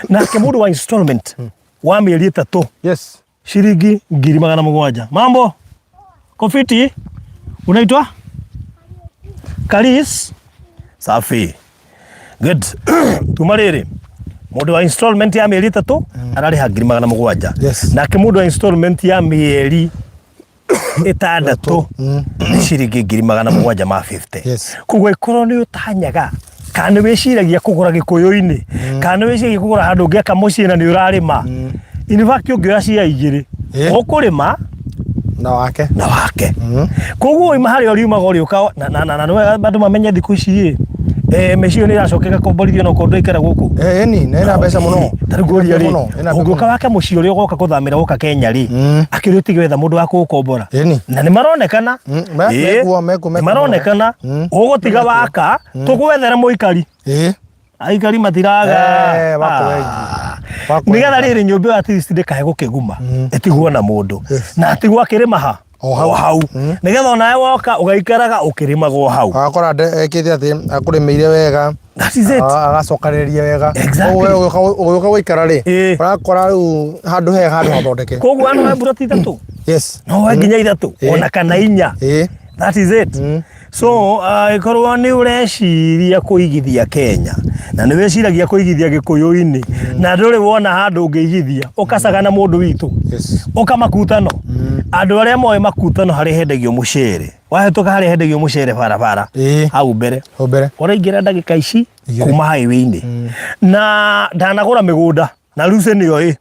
B: Nake mũndũ wa installment wa mĩeri 3. Shilingi 700,000. Mambo? Kofiti? Unaitwa? Karis? Safi. Good. Tuma rĩrĩ. Mũndũ wa installment ya mĩeri 3 ararĩha 700,000. Nake mũndũ wa installment ya mĩeri 6 nĩ ciringi 750,000. Koguo ĩkorwo nĩ ũtanyaga kana nĩ wĩciragia kũgũra gĩkũyũ-inĩ, kana nĩ wĩciragia kũgũra handũ ũngĩaka mũciĩ na nĩ ũrarĩma. In fact ũngĩoya cia 2 ũkũrĩma
A: na wake.
B: Na wake. Koguo wauma harĩa ũriumaga ũrĩũka na na na na andũ mamenye thikũ ici ĩ, mĩciĩ ĩyo nĩ ĩracoka ĩgakomborithio na okorwo ndũikara gũkũ.
A: Ĩni, na ĩna mbeca mũno.
B: Ta rĩu ngũria rĩ,
A: Mũno, ĩna mbeca
B: ũngĩũka
A: mũno.
B: wake mũciĩ ũrĩa ũgoka kũthamĩra woka Kenya rĩ, akĩrĩ ũtige wetha mũndũ wa kũgũkombora.
A: Ĩni.
B: Na nĩ maronekana.
A: Mekuo, mekuo,
B: Nĩ
A: mekuo.
B: maronekana. Ũgũtiga waka, tũgwethere mũikari. Aikari matiraga.
A: Wako wengi. Wako
B: Nĩgetha
A: wengi.
B: rĩrĩ nyũmba ĩyo at least ndĩkae gũkĩguma. Ĩtigwo na mũndũ. Na atigwo akĩrĩma ha?
A: O hau.
B: O hau nĩgetha onawe woka ũgaikaraga ũkĩrĩmaga o hau.
A: Agakora ekĩte atĩ akũrĩmĩire wega.
B: That is it.
A: Agacokanĩrĩria wega.
B: Exactly.
A: Koguo we ũgĩũka gũikara rĩ,
B: Ĩĩ.
A: ũrakora rĩu handũ hega handũ hathondeke.
B: Koguo ano he mburoti ithatũ.
A: Yes.
B: No woe nginya ithatũ
A: Ĩĩ.
B: ona kana inya.
A: Ĩĩ.
B: That is it. So angĩkorwo nĩ ũreciria kũigithia Kenya na nĩ wĩciragia kũigithia Gĩkũyũ-inĩ na ndũrĩ wona handũ ũngĩigithia ũkacaga na mũndũ witũ.
A: Yes.
B: Ũka makutano. Andũ arĩa moĩ makutano harĩa hendagio mũcere. Wahĩtũka harĩa hendagio mũcere barabara.
A: Ĩĩ.
B: Hau mbere.
A: Hau mbere.
B: Ũraingĩra ndagĩka ici
A: Igĩrĩ.
B: kuma highway-inĩ. Na ndanagũra mĩgũnda na Lucy nĩoĩ.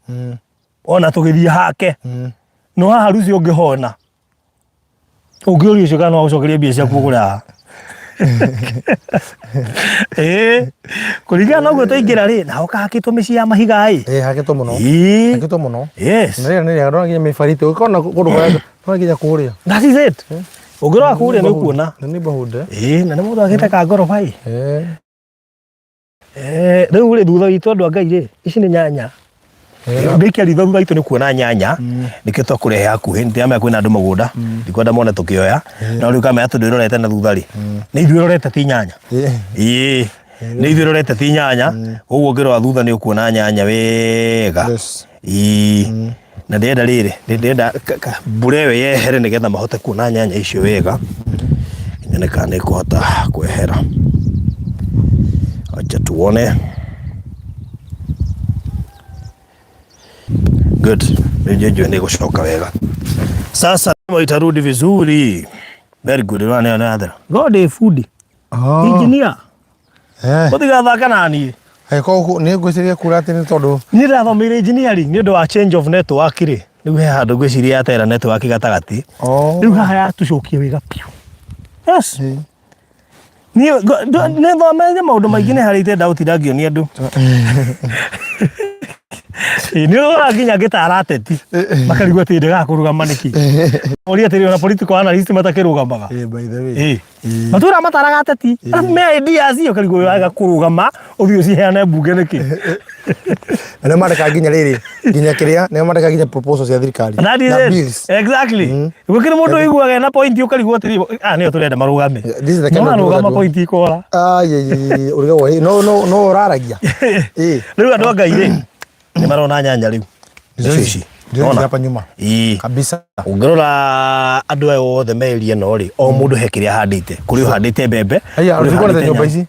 B: Ona tũgĩthiĩ hake. No haha Lucy ũngĩhona. Ũngĩũria ũcio kana no agũcokerie mbia ciaku ũgũre haha. Ĩĩ. Kũringana na ũguo twaingĩra rĩ, na hoka hakĩtwo mĩciĩ ya mahiga ĩ.
A: Ĩĩ hakĩtwo mũno.
B: Ĩĩ.
A: Hakĩtwo mũno.
B: Yes.
A: Na rĩera nĩ rĩega ndona nginya mĩbariti ũkona kũndũ kũrĩa ndona nginya kũrĩa.
B: That is it. Ũngĩrora kũrĩa nĩ ũkuona.
A: Na neighborhood. Eh.
B: Ĩĩ, na nĩ mũndũ akĩte ka ngoroba ĩ.
A: Eh.
B: Eh, rĩu rĩ thutha witũ andũ a Ngai rĩ, ici nĩ nyanya. Ũngĩikia ritho thutha witũ nĩ kuona nyanya, nĩkĩo twakũrehe hakuhĩ, nĩndĩramenya kwĩna andũ mũgũnda, ndikwenda mone tũkĩoya, no rĩu kamenya tondũ ĩrorete na thutha rĩ, nĩ ithuĩ ĩrorete ti nyanya. Ĩĩ, nĩ ithuĩ ĩrorete ti nyanya, koguo ũngĩrora thutha nĩ ũkuona nyanya wega.
A: Yes.
B: Ĩĩ, na ndĩrenda rĩrĩ, ndĩrenda mbura ĩyo yehere nĩgetha mahote kuona nyanya icio wega, nyone kana nĩ ĩkũhota kwehera. Acha tuone. Good. Rĩu njũĩ nĩ ĩgũcoka wega. Sasa itarudi vizuri. Very good. Nĩ nĩ yathera. God ĩ fundi.
A: Oh.
B: Engineer.
A: Eh.
B: Ũtigathaka na niĩ.
A: Angĩkorwo nĩ ngwĩciria kura atĩ nĩ tondũ
B: Niĩ ndathomeire engineering nĩ ũndũ wa change of network rĩ. Rĩu he handũ ngwĩciria yatera network gatagatĩ.
A: Oh.
B: Rĩu haha yatũcokia wega biũ. Yes. Niĩ nĩ thomeire maũndũ maingĩ nĩ harĩa itenda gũtinda ngĩonia andũ. Ĩĩ, nĩ ũrora nginya ngĩtara ateti makarigwo atĩ ndegaga kũrũgama nĩkĩ. Moria atĩrĩ ona political analyst matakĩrũgamaga.
A: Eh, by the way.
B: Ĩĩ. Matũra mataraga ateti arabu me ideas ũkarigwo waga kũrũgama ũthiĩ ũciheane mbunge nĩkĩ.
A: Na nĩo mandĩkaga nginya rĩrĩ nginya kĩrĩa nĩo mandĩkaga nginya proposal cia thirikari
B: That is
A: na
B: it.
A: bills.
B: Exactly. Gũkĩrĩ mũndũ ũiguaga ena point ũkarigwo atĩrĩ ah nĩyo tũrenda marũgame.
A: This is the kind
B: No
A: of people
B: arũgama
A: that
B: point ikora.
A: Ah, ye, ye, ye, ũrigagwo ĩ, no no no ũraragia. Ĩ.
B: Rĩu andũ a Ngai rĩ nĩ marona nyanya rĩu.
A: Ndio
B: Nĩcio
A: ici.
B: ici.
A: Ndio ici
B: Nona?
A: hapa nyuma.
B: Ĩĩ.
A: Kabisa.
B: Ũngĩrora andũ aya othe me area ĩno rĩ, o mũndũ he kĩrĩa ahandĩte. Kũrĩ ũhandĩte mbembe,
A: Haya,
B: kũrĩ
A: ũtikuonete
B: ũhandĩte
A: nyũmba
B: nyanya.
A: ici?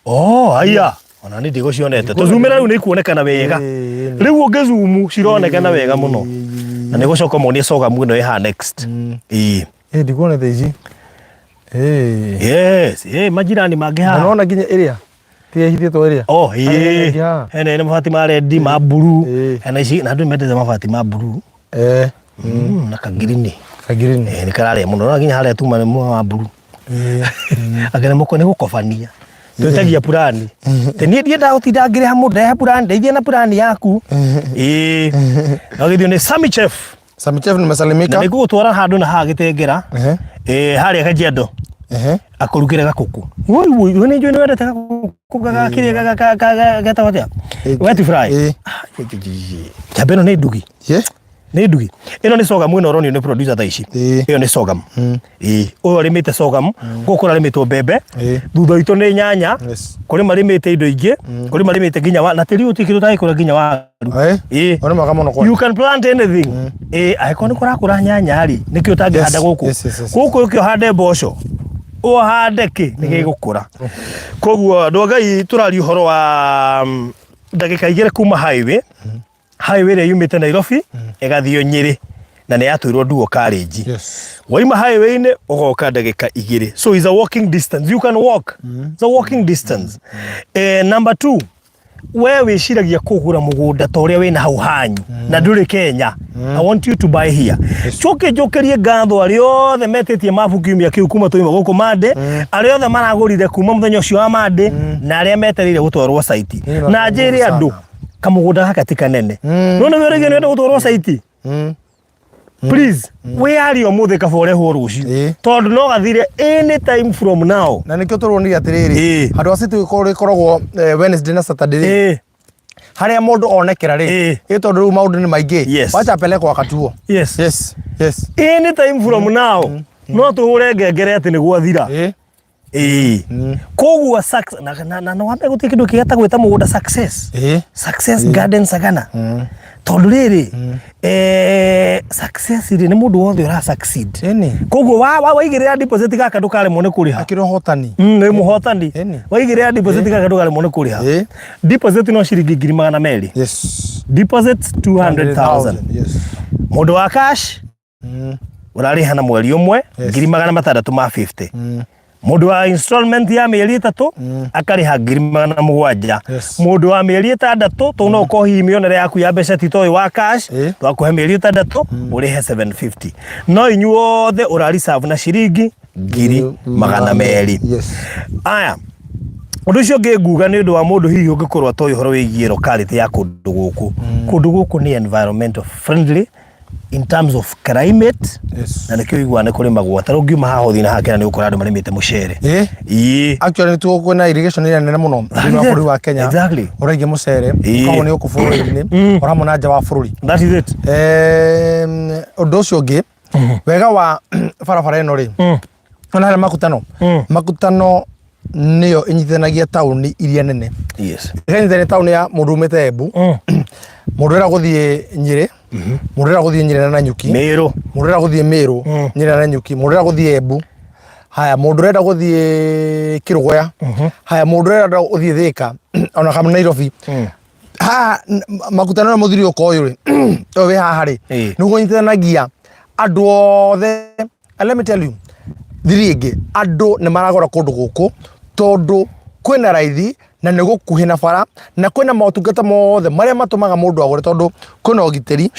B: Oh, haya. Ona nĩ ndigũcionete. Tũcumĩra rĩu nĩ ikuonekana wega.
A: Ĩĩ,
B: Rĩu ũngĩzumu cironekana wega mũno. Na nĩ gũcoka monie cogamu ĩno ĩha next. Ĩĩ.
A: Ĩ, ndikuonete ici. Ĩ.
B: Yes, ĩĩ majirani mangĩ
A: Na
B: haha.
A: nona nginya ĩrĩa. Tiga ĩhithĩtwo ĩrĩa.
B: Oh,
A: Harĩa
B: ĩĩ.
A: ĩngĩ haha.
B: Hena ĩna mabati ma rendi, ma mburu.
A: Ĩĩ.
B: Hena ici na andũ nĩ mendete mabati ma mburu.
A: Eh.
B: Na kagirini.
A: Kagirini.
B: Eh, nĩ kararĩa mũno. No nginya harĩa tuma nĩ mwena wa mburu.
A: Ĩĩ.
B: Anga nĩ mũko nĩ gũkobania. Twĩtagia purani. Te niĩ ndiendaga gũtinda ngĩrĩha mũndũ ndehe purani, ndeithia na purani yaku. Ĩĩ. Na gĩthiĩ nĩ Sami Chef.
A: Sami Chef
B: Na
A: nimesalimika.
B: nĩ ngũgũtwara handũ na haha Gĩtengera.
A: Ehe.
B: Eh, harĩa Kajiado.
A: Ehe.
B: Akũrugĩre gakũkũ. Woi woi, we nĩ njũĩ nĩ wendete gakũkũ gakĩrĩa getagwo atĩa?
A: Ĩĩ.
B: Wet fry.
A: Ĩĩ.
B: Ah, je, je, je, je. Njamba ĩno nĩ ndugi.
A: Ye.
B: Nĩ ndugi. Ĩno nĩ sorghum ĩno ũronio nĩ producer thaa ici.
A: Ĩĩ.
B: Ĩyo nĩ sorghum. Ĩĩ. Ũyũ arĩmĩte sorghum, gũkũ kũrarĩmĩtwo mbembe.
A: Ĩĩ.
B: Thutha witũ nĩ nyanya.
A: Yes.
B: Kũrĩ marĩmĩte indo ingĩ, kũrĩ marĩmĩte nginya wa, na tĩri ũyũ ti kĩndũ ũtangĩkũra nginya waru.
A: Eh?
B: Ĩĩ.
A: Ona mwaka mũno kwa.
B: You can plant anything. Ĩĩ, angĩkorwo nĩ kũrakũra nyanya rĩ, nĩkĩ ũtangĩhanda
A: Yes,
B: gũkũ?
A: yes.
B: Gũkũ ũke ũhande mboco, ũhande kĩ, nĩ gĩgũkũra. Koguo andũ a Ngai tũraria ũhoro wa ndagĩka igĩrĩ kuma highway, highway ĩrĩa yumĩte Nairobi ĩgathiĩ Nyĩrĩ na nĩ yatwĩrwo dual carriage.
A: Yes.
B: Waima highway-inĩ ũgoka ndagĩka igĩrĩ. So it's a walking distance. You can walk. It's a walking distance. Eh, number 2, we wĩciragia kũgũra mũgũnda ta ũrĩa wĩna hau hanyu na ndũrĩ Kenya. I want you to buy here. Njoke njokerie ngatho arĩa othe metĩtie mabu kiumia kĩu kuma twauma gũkũ Monday, arĩa othe maragũrire kuma mũthenya ũcio wa Monday na arĩa metereire gũtwarwo site.
A: Nĩ
B: Na njĩre andũ kamũgũnda gaka ti kanene. No nĩ wĩragia nĩ ũrenda gũtwarwo site. Please, wĩyarie ũmũthĩ kaba ũrehwo rũciũ.
A: Ĩĩ.
B: Tondũ no gathire any time from now.
A: Na nĩkĩo tũronire atĩrĩrĩ
B: Ĩĩ.
A: handũ ha city gũkorwo rĩkoragwo Wednesday na Saturday rĩ
B: Ĩĩ.
A: Harĩa mũndũ onekera rĩ, ĩ tondũ rĩu maũndũ nĩ maingĩ, wacha apelekwo wakati huo. Yes.
B: Anytime from now no tũhũre ngengere atĩ nĩ gwathira. Ĩĩ, koguo na wambe gũtirĩ kĩndũ kĩgeta gwĩta mũgũnda Success, Success Garden Sagana, tondũ rĩrĩ, success rĩ, nĩ mũndũ wothe ũra succeed. Koguo waigĩrĩra deposit gaka ndũkaremwo nĩ kũrĩha.
A: Akĩrĩ ũhotani.
B: Nĩ mũhotani. Waigĩrĩra deposit gaka ndũkaremwo nĩ kũrĩha. Deposit no ciringi 200,000. Deposit 200,000. Mũndũ wa cash ũrarĩha na mweri ũmwe 650,000. Mũndũ wa installment ya mĩeri 3 akarĩha 700,000. Mũndũ wa mĩeri 6, tondũ no ũkorwo hihi mĩonere yaku ya mbeca ti ta ũyũ wa cash, twakũhe mĩeri 6 ũrĩhe 750. No inyuothe ũra reserve na ciringi 200,000. Aya, ũndũ ũcio ũngĩ nguga nĩ ũndũ wa mũndũ hihi ũngĩkorwo atoĩ ũhoro wĩgiĩ locality ya kũndũ gũkũ. Kũndũ gũkũ nĩ environmental friendly in terms of climate. Na nĩkĩo ũiguaga nĩ kũrĩmagwo. Ta rĩu ũngiuma haha ũthiĩ na haha kĩrĩa, nĩ ũgũkora andũ marĩmĩte mũcere.
A: Actually nĩtuo kwĩna irrigation ĩrĩa nene mũno thĩinĩ wa bũrũri wa Kenya. Ũraingĩ mũcere ũkoragwo nĩ gũkũ bũrũri-inĩ o hamwe na nja wa bũrũri.
B: That is it.
A: Ũndũ ũcio ũngĩ, wega wa barabara ĩno rĩ, ona harĩa Makutano, Makutano nĩyo ĩnyitithanagia taũni iria nene, ĩkanyitithania taũni ya mũndũ umĩte Embu, mũndũ ũrenda gũthiĩ Nyĩrĩ, mũndũ ũrenda gũthiĩ Nyĩrĩ na Nanyuki,
B: Mĩrũ.
A: Mũndũ ũrenda gũthiĩ Mĩrũ, Nyĩrĩ na Nanyuki, mũndũ ũrenda gũthiĩ Embu, haya, mũndũ ũrenda gũthiĩ Kĩrũgũya, haya, mũndũ ũrenda gũthiĩ Thĩka ona kana Nairobi. Haha Makutano na mũthiũrũrũko ũyũ rĩ, ũyũ wĩ haha rĩ, nĩguo ũnyitithanagia andũ othe. And let me tell you thiri ĩngĩ, andũ nĩ maragũra kũndũ gũkũ tondũ kwĩna raithi na nĩ gũkuhĩ na bara na kwĩna motungata mothe marĩa matũmaga mũndũ agũre, tondũ kwĩna ũgitĩri,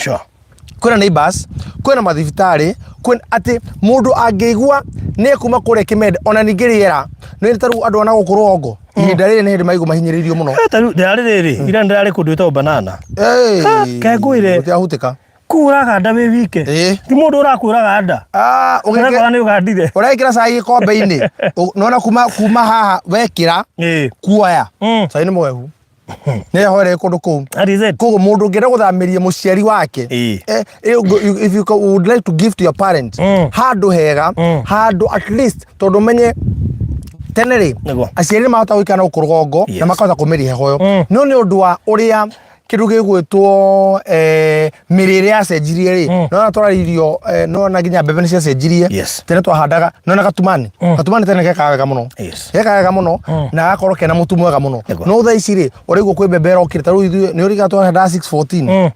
A: kwĩna neighbors, kwĩna mathibitarĩ, kwĩna atĩ mũndũ angĩigua nĩ ekuma kũrĩa Kĩmende. Ona ningĩ rĩera nĩ ta rĩu andũ ona gũkũ rũgongo ihinda rĩrĩ nĩ hĩndĩ maigua mahinyĩrĩirio mũno.
B: Ta rĩu ndĩrarĩ rĩrĩ ira, ndĩrarĩ kũndũ gwĩtagwo Banana. Kengũire.
A: Gũtirahutĩka.
B: Kũu ũraganda wĩ wike. Ti mũndũ ũrakwĩra ganda.
A: Ah,
B: ũrakora nĩ ũgandire.
A: Ũrekĩra cai gĩkombe-inĩ, nona kuma haha wekĩra kuoya cai nĩ mwehu nĩ hoere kũndũ kũu.
B: That is it.
A: Koguo mũndũ ũngĩenda gũthamĩria mũciari wake, if you would like to give to your parent handũ hega, handũ at least tondũ ũmenye tene rĩ, aciari nĩ mahota gũikara na gũkũ rũgongo na makahota kũmĩria heho ĩyo, no nĩ ũndũ wa ũrĩa kĩndũ gĩgwĩtwo mĩrĩre yacenjirie rĩ, nona twararirio, nona nginya mbembe nĩ ciacenjirie. Tene twahandaga, nona gatumani, gatumani tene gekaga wega mũno, gekaga wega mũno na gakorwo kena mũtu mwega mũno. No thaa ici rĩ, ũraigua kwĩ mbembe ĩrokire. Ta rĩu ithuĩ nĩ ũriga twahandaga 614,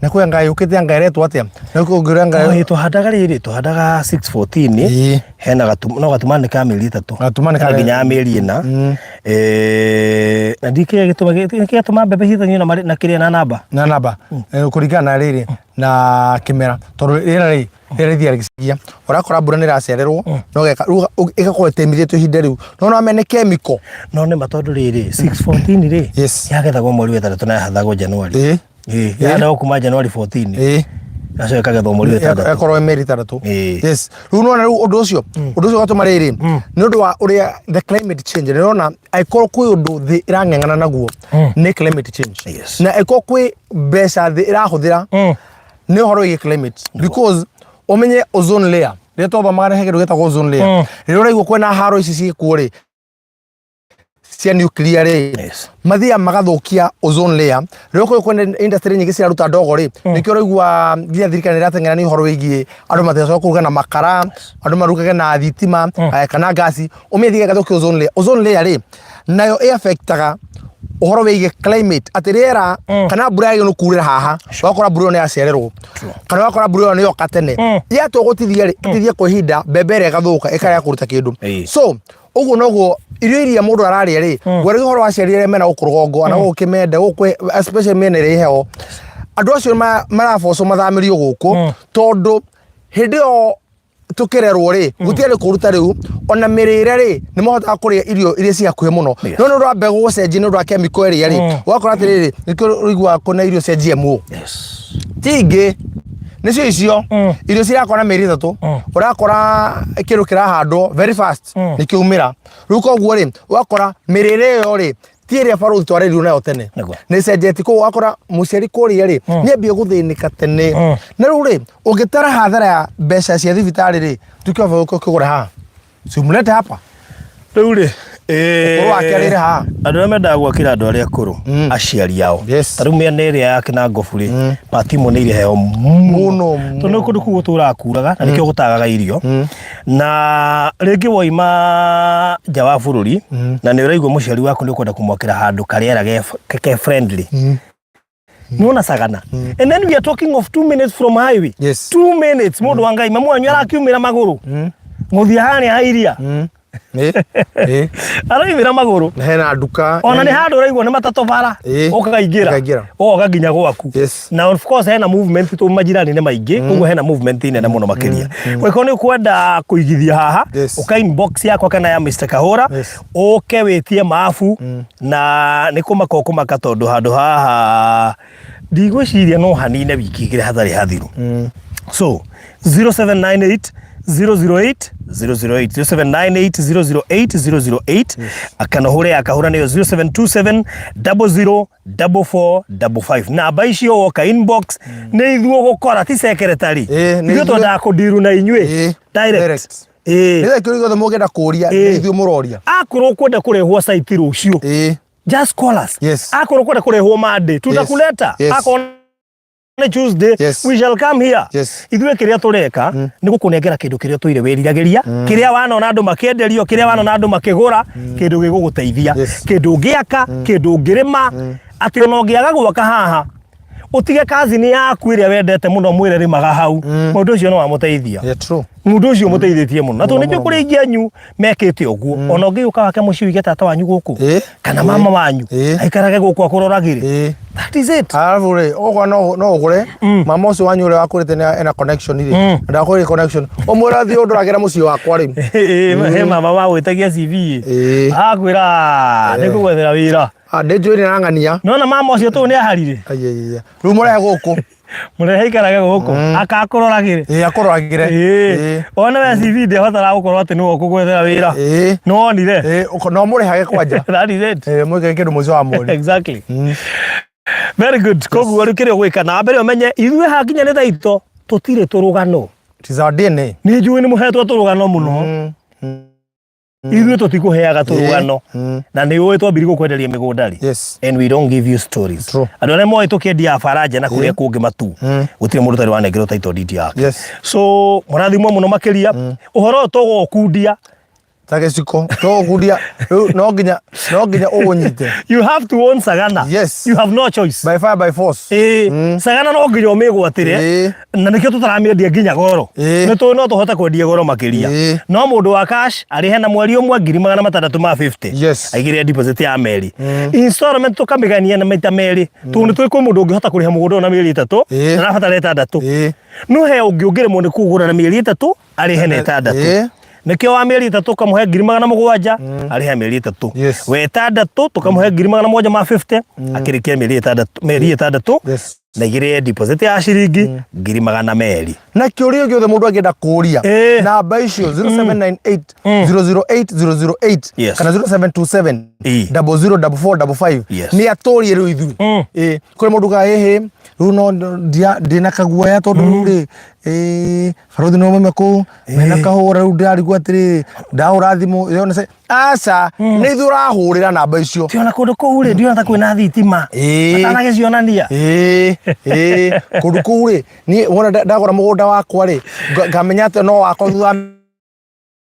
A: na kwĩ anga yũkĩte, anga ĩretwo atĩa, na ũngĩũria anga.
B: Ĩĩ, twahandaga rĩrĩ, twahandaga 614. Hena no gatumani ka mĩeri 3.
A: Gatumani
B: Hena nginya ya mĩeri 4. Na ndikĩrĩa gĩtũma gĩatũma mbembe ciĩtanio na na kĩrĩa na namba.
A: Na namba, kũringana na rĩrĩ na kĩmera, tondũ rĩera rĩ, rĩera rĩthiaga rĩgĩcenjia. Ũrakora mbura nĩ ĩracererwo no geka rĩu ĩgakorwo ĩtĩmithĩtio ihinda rĩu, no no mene chemical.
B: No nĩ ma, tondũ rĩrĩ, 614 rĩ, yagethagwo mweri wa 6 na yahandagwo January. Ĩĩ, yahandagwo kuma January 14. Yacoka ĩkagethwo mweri wa 6.
A: Ĩkorwo ĩ mĩeri 6. Yes, rĩu nona rĩu ũndũ ũcio ũgatũma rĩrĩ nĩ ũndũ wa ũrĩa the climate change. Nĩ ũrona angĩkorwo kwĩ ũndũ thĩ ĩrang'eng'ana naguo nĩ climate change, na angĩkorwo kwĩ mbeca thĩ ĩrahũthĩra nĩ ũhoro wĩgiĩ climate, because ũmenye ozone layer, rĩrĩa twathomaga nĩ he kĩndũ gĩtagwo ozone layer. Rĩrĩa ũraigua kwĩna haro ici ciĩkuo rĩ, cia nuclear rĩ, mathiaga magathũkia ozone layer. Rĩrĩa ũkũĩ kwĩna industry nyingĩ ciraruta ndogo rĩ, nĩkĩo ũraigua nginya thirikari nĩ ĩrateng'era nĩ ũhoro wĩgiĩ andũ matigacoke kũruga na makara, andũ marugage na thitima kana ngasi. Ũmenye thiaga ĩgathũkia ozone layer. Ozone layer rĩ, nayo ĩ affectaga ũhoro wĩgiĩ climate, atĩ rĩera kana mbura yagĩrĩirwo nĩ kurĩra haha, ũgakora mbura ĩyo nĩ yacererwo kana ũgakora mbura ĩyo nĩ yoka tene. Yatua gũtithia rĩ, ĩtithie kwa ihinda, mbembe ĩrĩa ĩgathũka ĩkarega kũruta kĩndũ. So ũguo noguo irio iria mũndũ ararĩa rĩ, ngwaragia ũhoro wa aciari arĩa mena gũkũ rũgongo ana gũkũ Kĩmende, gũkũ especially mĩena ĩrĩa ĩ heho. Andũ acio marabocwo mathamĩrio gũkũ, tondũ hĩndĩ ĩyo tũkĩrerwo rĩ, gũtiarĩ kũru ta rĩu. Ona mĩrĩre rĩ, nĩ mahotaga kũrĩa irio iria ci hakuhĩ mũno. No nĩ ũndũ wa mbegũ gũcenjia, nĩ ũndũ wa chemical ĩrĩa rĩ, ũgakora atĩrĩrĩ, nĩkĩo ũiguaga kwĩna irio cia GMO. Ti ingĩ, nĩcio icio irio cirakora mĩeri 3, ũrakora kĩndũ kĩrahandwo very fast, nĩ kĩaumĩra rĩu. Koguo rĩ, ũgakora mĩrĩre ĩyo rĩ, Ti ĩrĩa barũthi twarĩrirwo nayo tene.
B: Nĩguo.
A: Nĩ cenjetie, koguo wakora mũciari kũrĩa rĩ, nĩ ambie gũthĩnĩka tene. Na rĩu rĩ, ũngĩtara hathara ya mbeca cia thibitarĩ rĩ, tuke ũkĩgũra haha, si umlete hapa.
B: Rĩu rĩ,
A: Ũkũrũ wake arĩre haha.
B: Andũ arĩa mendaga gwakĩra andũ arĩa akũrũ, aciari ao, ta rĩu mĩena ĩrĩa ya Kĩnangobu rĩ, Patimo nĩ irĩheo
A: Mũno.
B: Tondũ nĩ kũndũ kũu gũtũraga kuraga na nĩkĩo gũtagaga irio. Na rĩngĩ woima nja wa bũrũri na nĩ ũraigua mũciari waku nĩ ũkwenda kũmwakĩra handũ karĩera ke friendly, nĩwona Sagana, and then we are talking of 2 minutes from highway. 2 minutes, mũndũ wa Ngai, mamu wanyu arakiumĩra magũrũ gũthiĩ harĩa hairia.
A: Ĩ.
B: Araumĩra magũrũ.
A: Na hena nduka.
B: Ona nĩ handũ ũraigua nĩ matatũ bara, ũkaingĩra,
A: Ũkaingĩra.
B: ũgoka nginya gwaku. Na of course hena movement tũ majirani nĩ maingĩ, koguo hena movement nene mũno makĩria. Ũngĩkorwo nĩ ũkwenda kũigithia haha, ũka inbox yakwa kana ya Mr Kahũra, ũke wĩtie mabu, na nĩ kũmaka ũkũmaka, tondũ handũ haha ndigwĩciria no hanine wiki igĩrĩ hatarĩ hathiru. So 0798 008 008, 0798 008 008, kana hũre ya Kahũra nĩyo 0727 00 44 55. Namba icio woka inbox nĩ ithuĩ ũgũkora, ti secretary.
A: Nĩ
B: ithuĩ twendaga kũndiru na inyuĩ direct.
A: Direct.
B: Ĩ.
A: Nĩ kĩũria gĩothe mũngĩenda kũria, nĩ ithuĩ mũroria.
B: Akorwo ũkwenda kũrehwo site rũciũ, just call us. Akorwo ũkwenda kũrehwo Monday, tutakuleta. Akorwo nĩ Tuesday, we shall come here. Ithuĩ kĩrĩa tũreka nĩ gũkũnengera kĩndũ kĩrĩa ũtũire wĩriragĩria, kĩrĩa wanona andũ makĩenderio, kĩrĩa wanona andũ makĩgũra, kĩndũ gĩgũgũteithia, kĩndũ ũngĩaka, kĩndũ ũngĩrĩma, atĩ ona ũngĩaga gwaka haha, ũtige kazini yaku ĩrĩa wendete mũno, mwĩre rĩmaga hau, mũndũ ũcio no wamũteithia.
A: Yeah, true.
B: Mũndũ ũcio ũmũteithĩtie mũno, na tondũ nĩnjũĩ kũrĩ aingĩ anyu mekĩte ũguo. Ona ũngĩũka wake mũciĩ, ũige tata wanyu gũkũ kana mama wanyu, aikarage gũkũ akũroragĩre. That is it.
A: Arabu rĩ, okorwo no ũgũre, mama ũcio wanyu ũrĩa wakũrĩte nĩ ena connection rĩ, na ndakwĩrĩ connection, ũmwĩre athiĩ ũndoragĩra mũciĩ wakwa rĩ.
B: He mama wagwĩtagia CV, akwĩra nĩ kũgwethera wĩra.
A: Ah, ndĩ njũĩ nĩ arang'ania.
B: Nona mama ũcio tũũ nĩ aharire.
A: Aiaiaia. Rĩu mũrehe gũkũ.
B: Mũrehe aikarage gũkũ, akakũroragĩre.
A: Ĩ, akũroragĩre.
B: One we CV ndĩabatara gũkorwo atĩ nĩwe ũkũgwethera wĩra. Nĩwonire?
A: Ĩ, no mũrehage kwanja.
B: That is it.
A: Ĩ, mwĩkĩre kĩndũ mũico wa mweri.
B: Exactly. Very good. Koguo rĩu kĩrĩa ũgwĩka na mbere, ũmenye ithuĩ hakinya nĩ taito tũtirĩ tũrũgano.
A: It is our DNA.
B: Nĩ njũĩ nĩ mũhetwo tũrũgano mũno. Ithuĩ tũtikũheaga tũrũgano, na nĩ ũĩ twambiri gũkwenderia mĩgũnda rĩ, and we don't give you stories.
A: True.
B: Andũ arĩa moĩ tũkĩendia baranja na kũrĩa kũngĩ matu, gũtirĩ mũndũ ũtarĩ wanengerwo title deed yake. So mũrathimwo mũno makĩria. Ũhoro ũyũ tũgũkundia.
A: Ta gĩciko tũgũkundia rĩu, no nginya ũũnyite.
B: You have to own Sagana. You have no choice.
A: By fire, by force.
B: Ĩĩ, Sagana no nginya ũmĩgwatĩre, na nĩkĩo tũtaramĩendia nginya goro. Nĩ tũĩ no tũhote kwendia goro makĩria, no mũndũ wa cash arĩhe na mweri ũmwe 650,000, aigĩrĩre deposit ya meri, installment tũkamĩgania na maita merĩ, tondũ nĩ tũĩ kwĩ mũndũ ũngĩhota kũrĩha mũgũnda ũyũ na mĩeri 3, na arabatara 6. No he ũngĩ ũngĩremwo nĩ kũgũra na mĩeri 3, arĩhe na 6. Nĩkĩo wa mĩeri 3 ũkamũhe 700,000, arĩhe mĩeri 3. We 6 tũkamũhe 750,000, akĩrĩkia mĩeri 6, mĩeri 6, na igĩrĩre deposit ya ciringi 200,000.
A: Na kĩũria gĩothe mũndũ angĩenda kũũria, namba icio 0798 008 008 kana 0727 004455, nĩ atũrie rĩu ithuĩ. Ĩ, kũrĩ mũndũ ugaga ĩhĩ rĩu no ndĩna kaguoya, tondũ rĩu rĩ, ĩ, barũthi no maume kũu mena kahũra, rĩu ndĩrarigwo atĩrĩrĩ, ndahũra thimũ yone aca, nĩ ithuĩ ũrahũrĩra namba icio.
B: Tiona kũndũ kũu rĩ, ndiona ta kwĩna thitima. Matanagĩcionania.
A: Ĩĩ, kũndũ kũu rĩ, niĩ wona ndagũra mũgũnda wakwa rĩ, ngamenya atĩ no wakwa thutha wa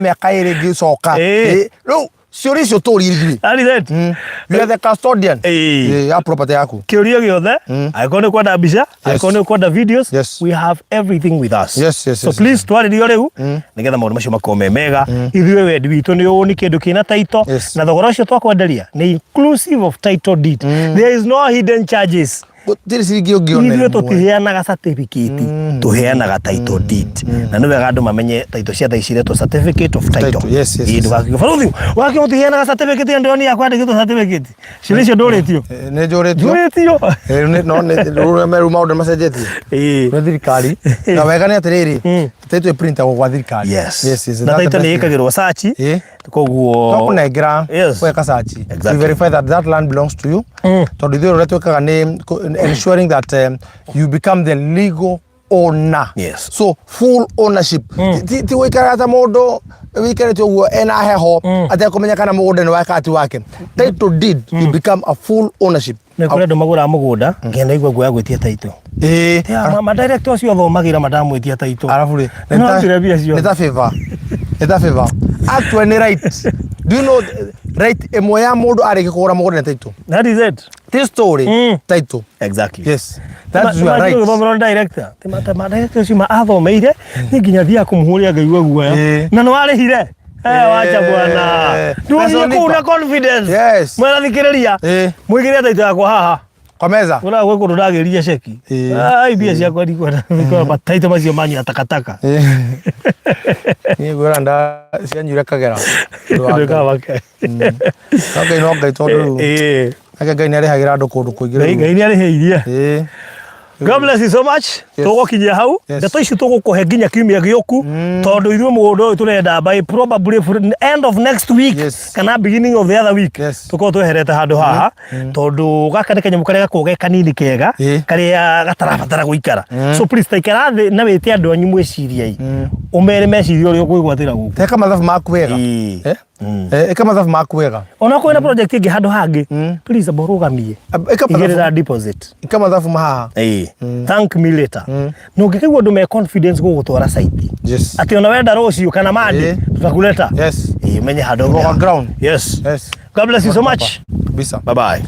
A: mĩaka 2 ngĩcoka. Rĩu ciũria icio tũrie ithuĩ.
B: That is it.
A: You are the custodian ya property yaku.
B: Kĩũria gĩothe, angĩkorwo nĩ ũkwenda mbica, angĩkorwo nĩ ũkwenda videos, we have everything with us. So please twarĩrio rĩu nĩgetha maũndũ macio makorwo me mega. Ithuĩ wendi witũ nĩ ũũ, nĩ kĩndũ kĩna title, na thogora ũcio twakwenderia nĩ inclusive of title deed. There is no hidden charges.
A: Gũtirĩ ciringi ũngĩona
B: Ithuĩ
A: ĩmwe.
B: Tũtiheanaga certificate, tũheanaga title deed, na nĩ wega andũ mamenye title cia thaa ici iretwo certificate of title.
A: Title, yes.
B: Ĩĩ, ndũgakiuge barũthi wakĩ ũtiheanaga certificate, ĩyo ndĩronire kwandĩkĩtwo certificate ciũria icio ndũrĩtio.
A: Nĩ njũrĩtio.
B: Ndũrĩtio.
A: Rĩu no rĩu maũndũ nĩ macenjetie nĩ thirikari, na wega nĩ atĩrĩrĩ, Title ĩprintagwo gwa thirikari.
B: Yes.
A: Yes.
B: Na
A: That's the
B: title
A: best
B: nĩ
A: thing.
B: ĩkagĩrwo search. Koguo
A: Twakunengera
B: Yes.
A: weka search.
B: Exactly.
A: We verify that that land belongs to you. Tondũ ithuĩ ũrĩa twĩkaga nĩ ensuring that you become the legal owner.
B: Yes.
A: So full ownership. Ti gũikara ta mũndũ wĩikarĩte ũguo ena heho atekũmenya kana mũgũnda nĩ wake kana ti wake. Title deed, you become a full ownership.
B: Nĩ kũrĩ andũ magũraga mũgũnda nginya ndaigua guoya gwĩtia title.
A: Ĩĩ.
B: Ma director ũcio athomagĩra madamwĩtia title.
A: Arabu rĩ,
B: No arutire mbia ciothe.
A: nĩ ta favor. Nĩ ta favor. Actually nĩ right. Do you know right ĩmwe ya mũndũ arĩkia kũgũra mũgũnda nĩ title?
B: That is it.
A: This story title.
B: Exactly.
A: Yes. That's your right.
B: Gũthomerwo nĩ director. Ti ma director ũcio ma athomeire nĩ nginya thiaga kũmũhũrĩra ngaigua guoya. Na nĩ warĩhire. Eh, wacha bwana.
A: Pesa
B: Ndũthiĩ kũu
A: unipa.
B: na confidence.
A: Yes.
B: Mwena thikĩrĩria. Mũigĩre title yakwa haha.
A: Kwa meza.
B: Kũrĩa gwĩ kũndũ ndagĩrire ceki. Ai mbia ciakwa ndikwenda. Ndikwenda mataito macio manyu ya takataka.
A: Niĩ ngwĩra nda cianyuire kagera.
B: Ndũkamake.
A: No Ngai no Ngai tondũ rĩu. Nake Ngai nĩ arĩhagĩra andũ kũndũ kũingĩ
B: Ngai
A: rĩu.
B: Ngai nĩ arĩhĩirie. God bless you so much.
A: Yes.
B: Tũgũkinyia hau.
A: Yes.
B: Ndeto ici tũgũkũhe nginya kiumia gĩũku tondũ ithuĩ mũgũnda ũyũ tũrenda by probably for end of next week
A: Yes.
B: kana beginning of the other week
A: Yes.
B: tũkorwo tweherete handũ haha tondũ gaka nĩ kanyamũ karĩa gakoragwo ge kanini kega karĩa gatarabatara gũikara. So please taikara thĩ na wĩte andũ anyu mwĩciriei ũmere mecirie ũrĩa ũkwĩgwatĩra gũkũ.
A: Teka mathabu maku wega.
B: Ĩĩ.
A: Eh? Ĩka mathabu maku wega.
B: Ona kwĩna project ĩngĩ handũ hangĩ, please amba ũrũgamie.
A: Ĩka mathabu.
B: Igĩrĩra deposit.
A: Ĩka mathabu mahaha.
B: Ĩĩ. Thank me later. Na ũngĩkaigua andũ me confidence gũgũtwara site. Atĩ ona wenda rũciũ kana Monday tutakuleta.
A: Yes.
B: Ĩĩ, ũmenye handũ
A: Tuko kwa ground.
B: Yes.
A: Yes.
B: God bless you so much.
A: Kabisa.
B: Bye bye.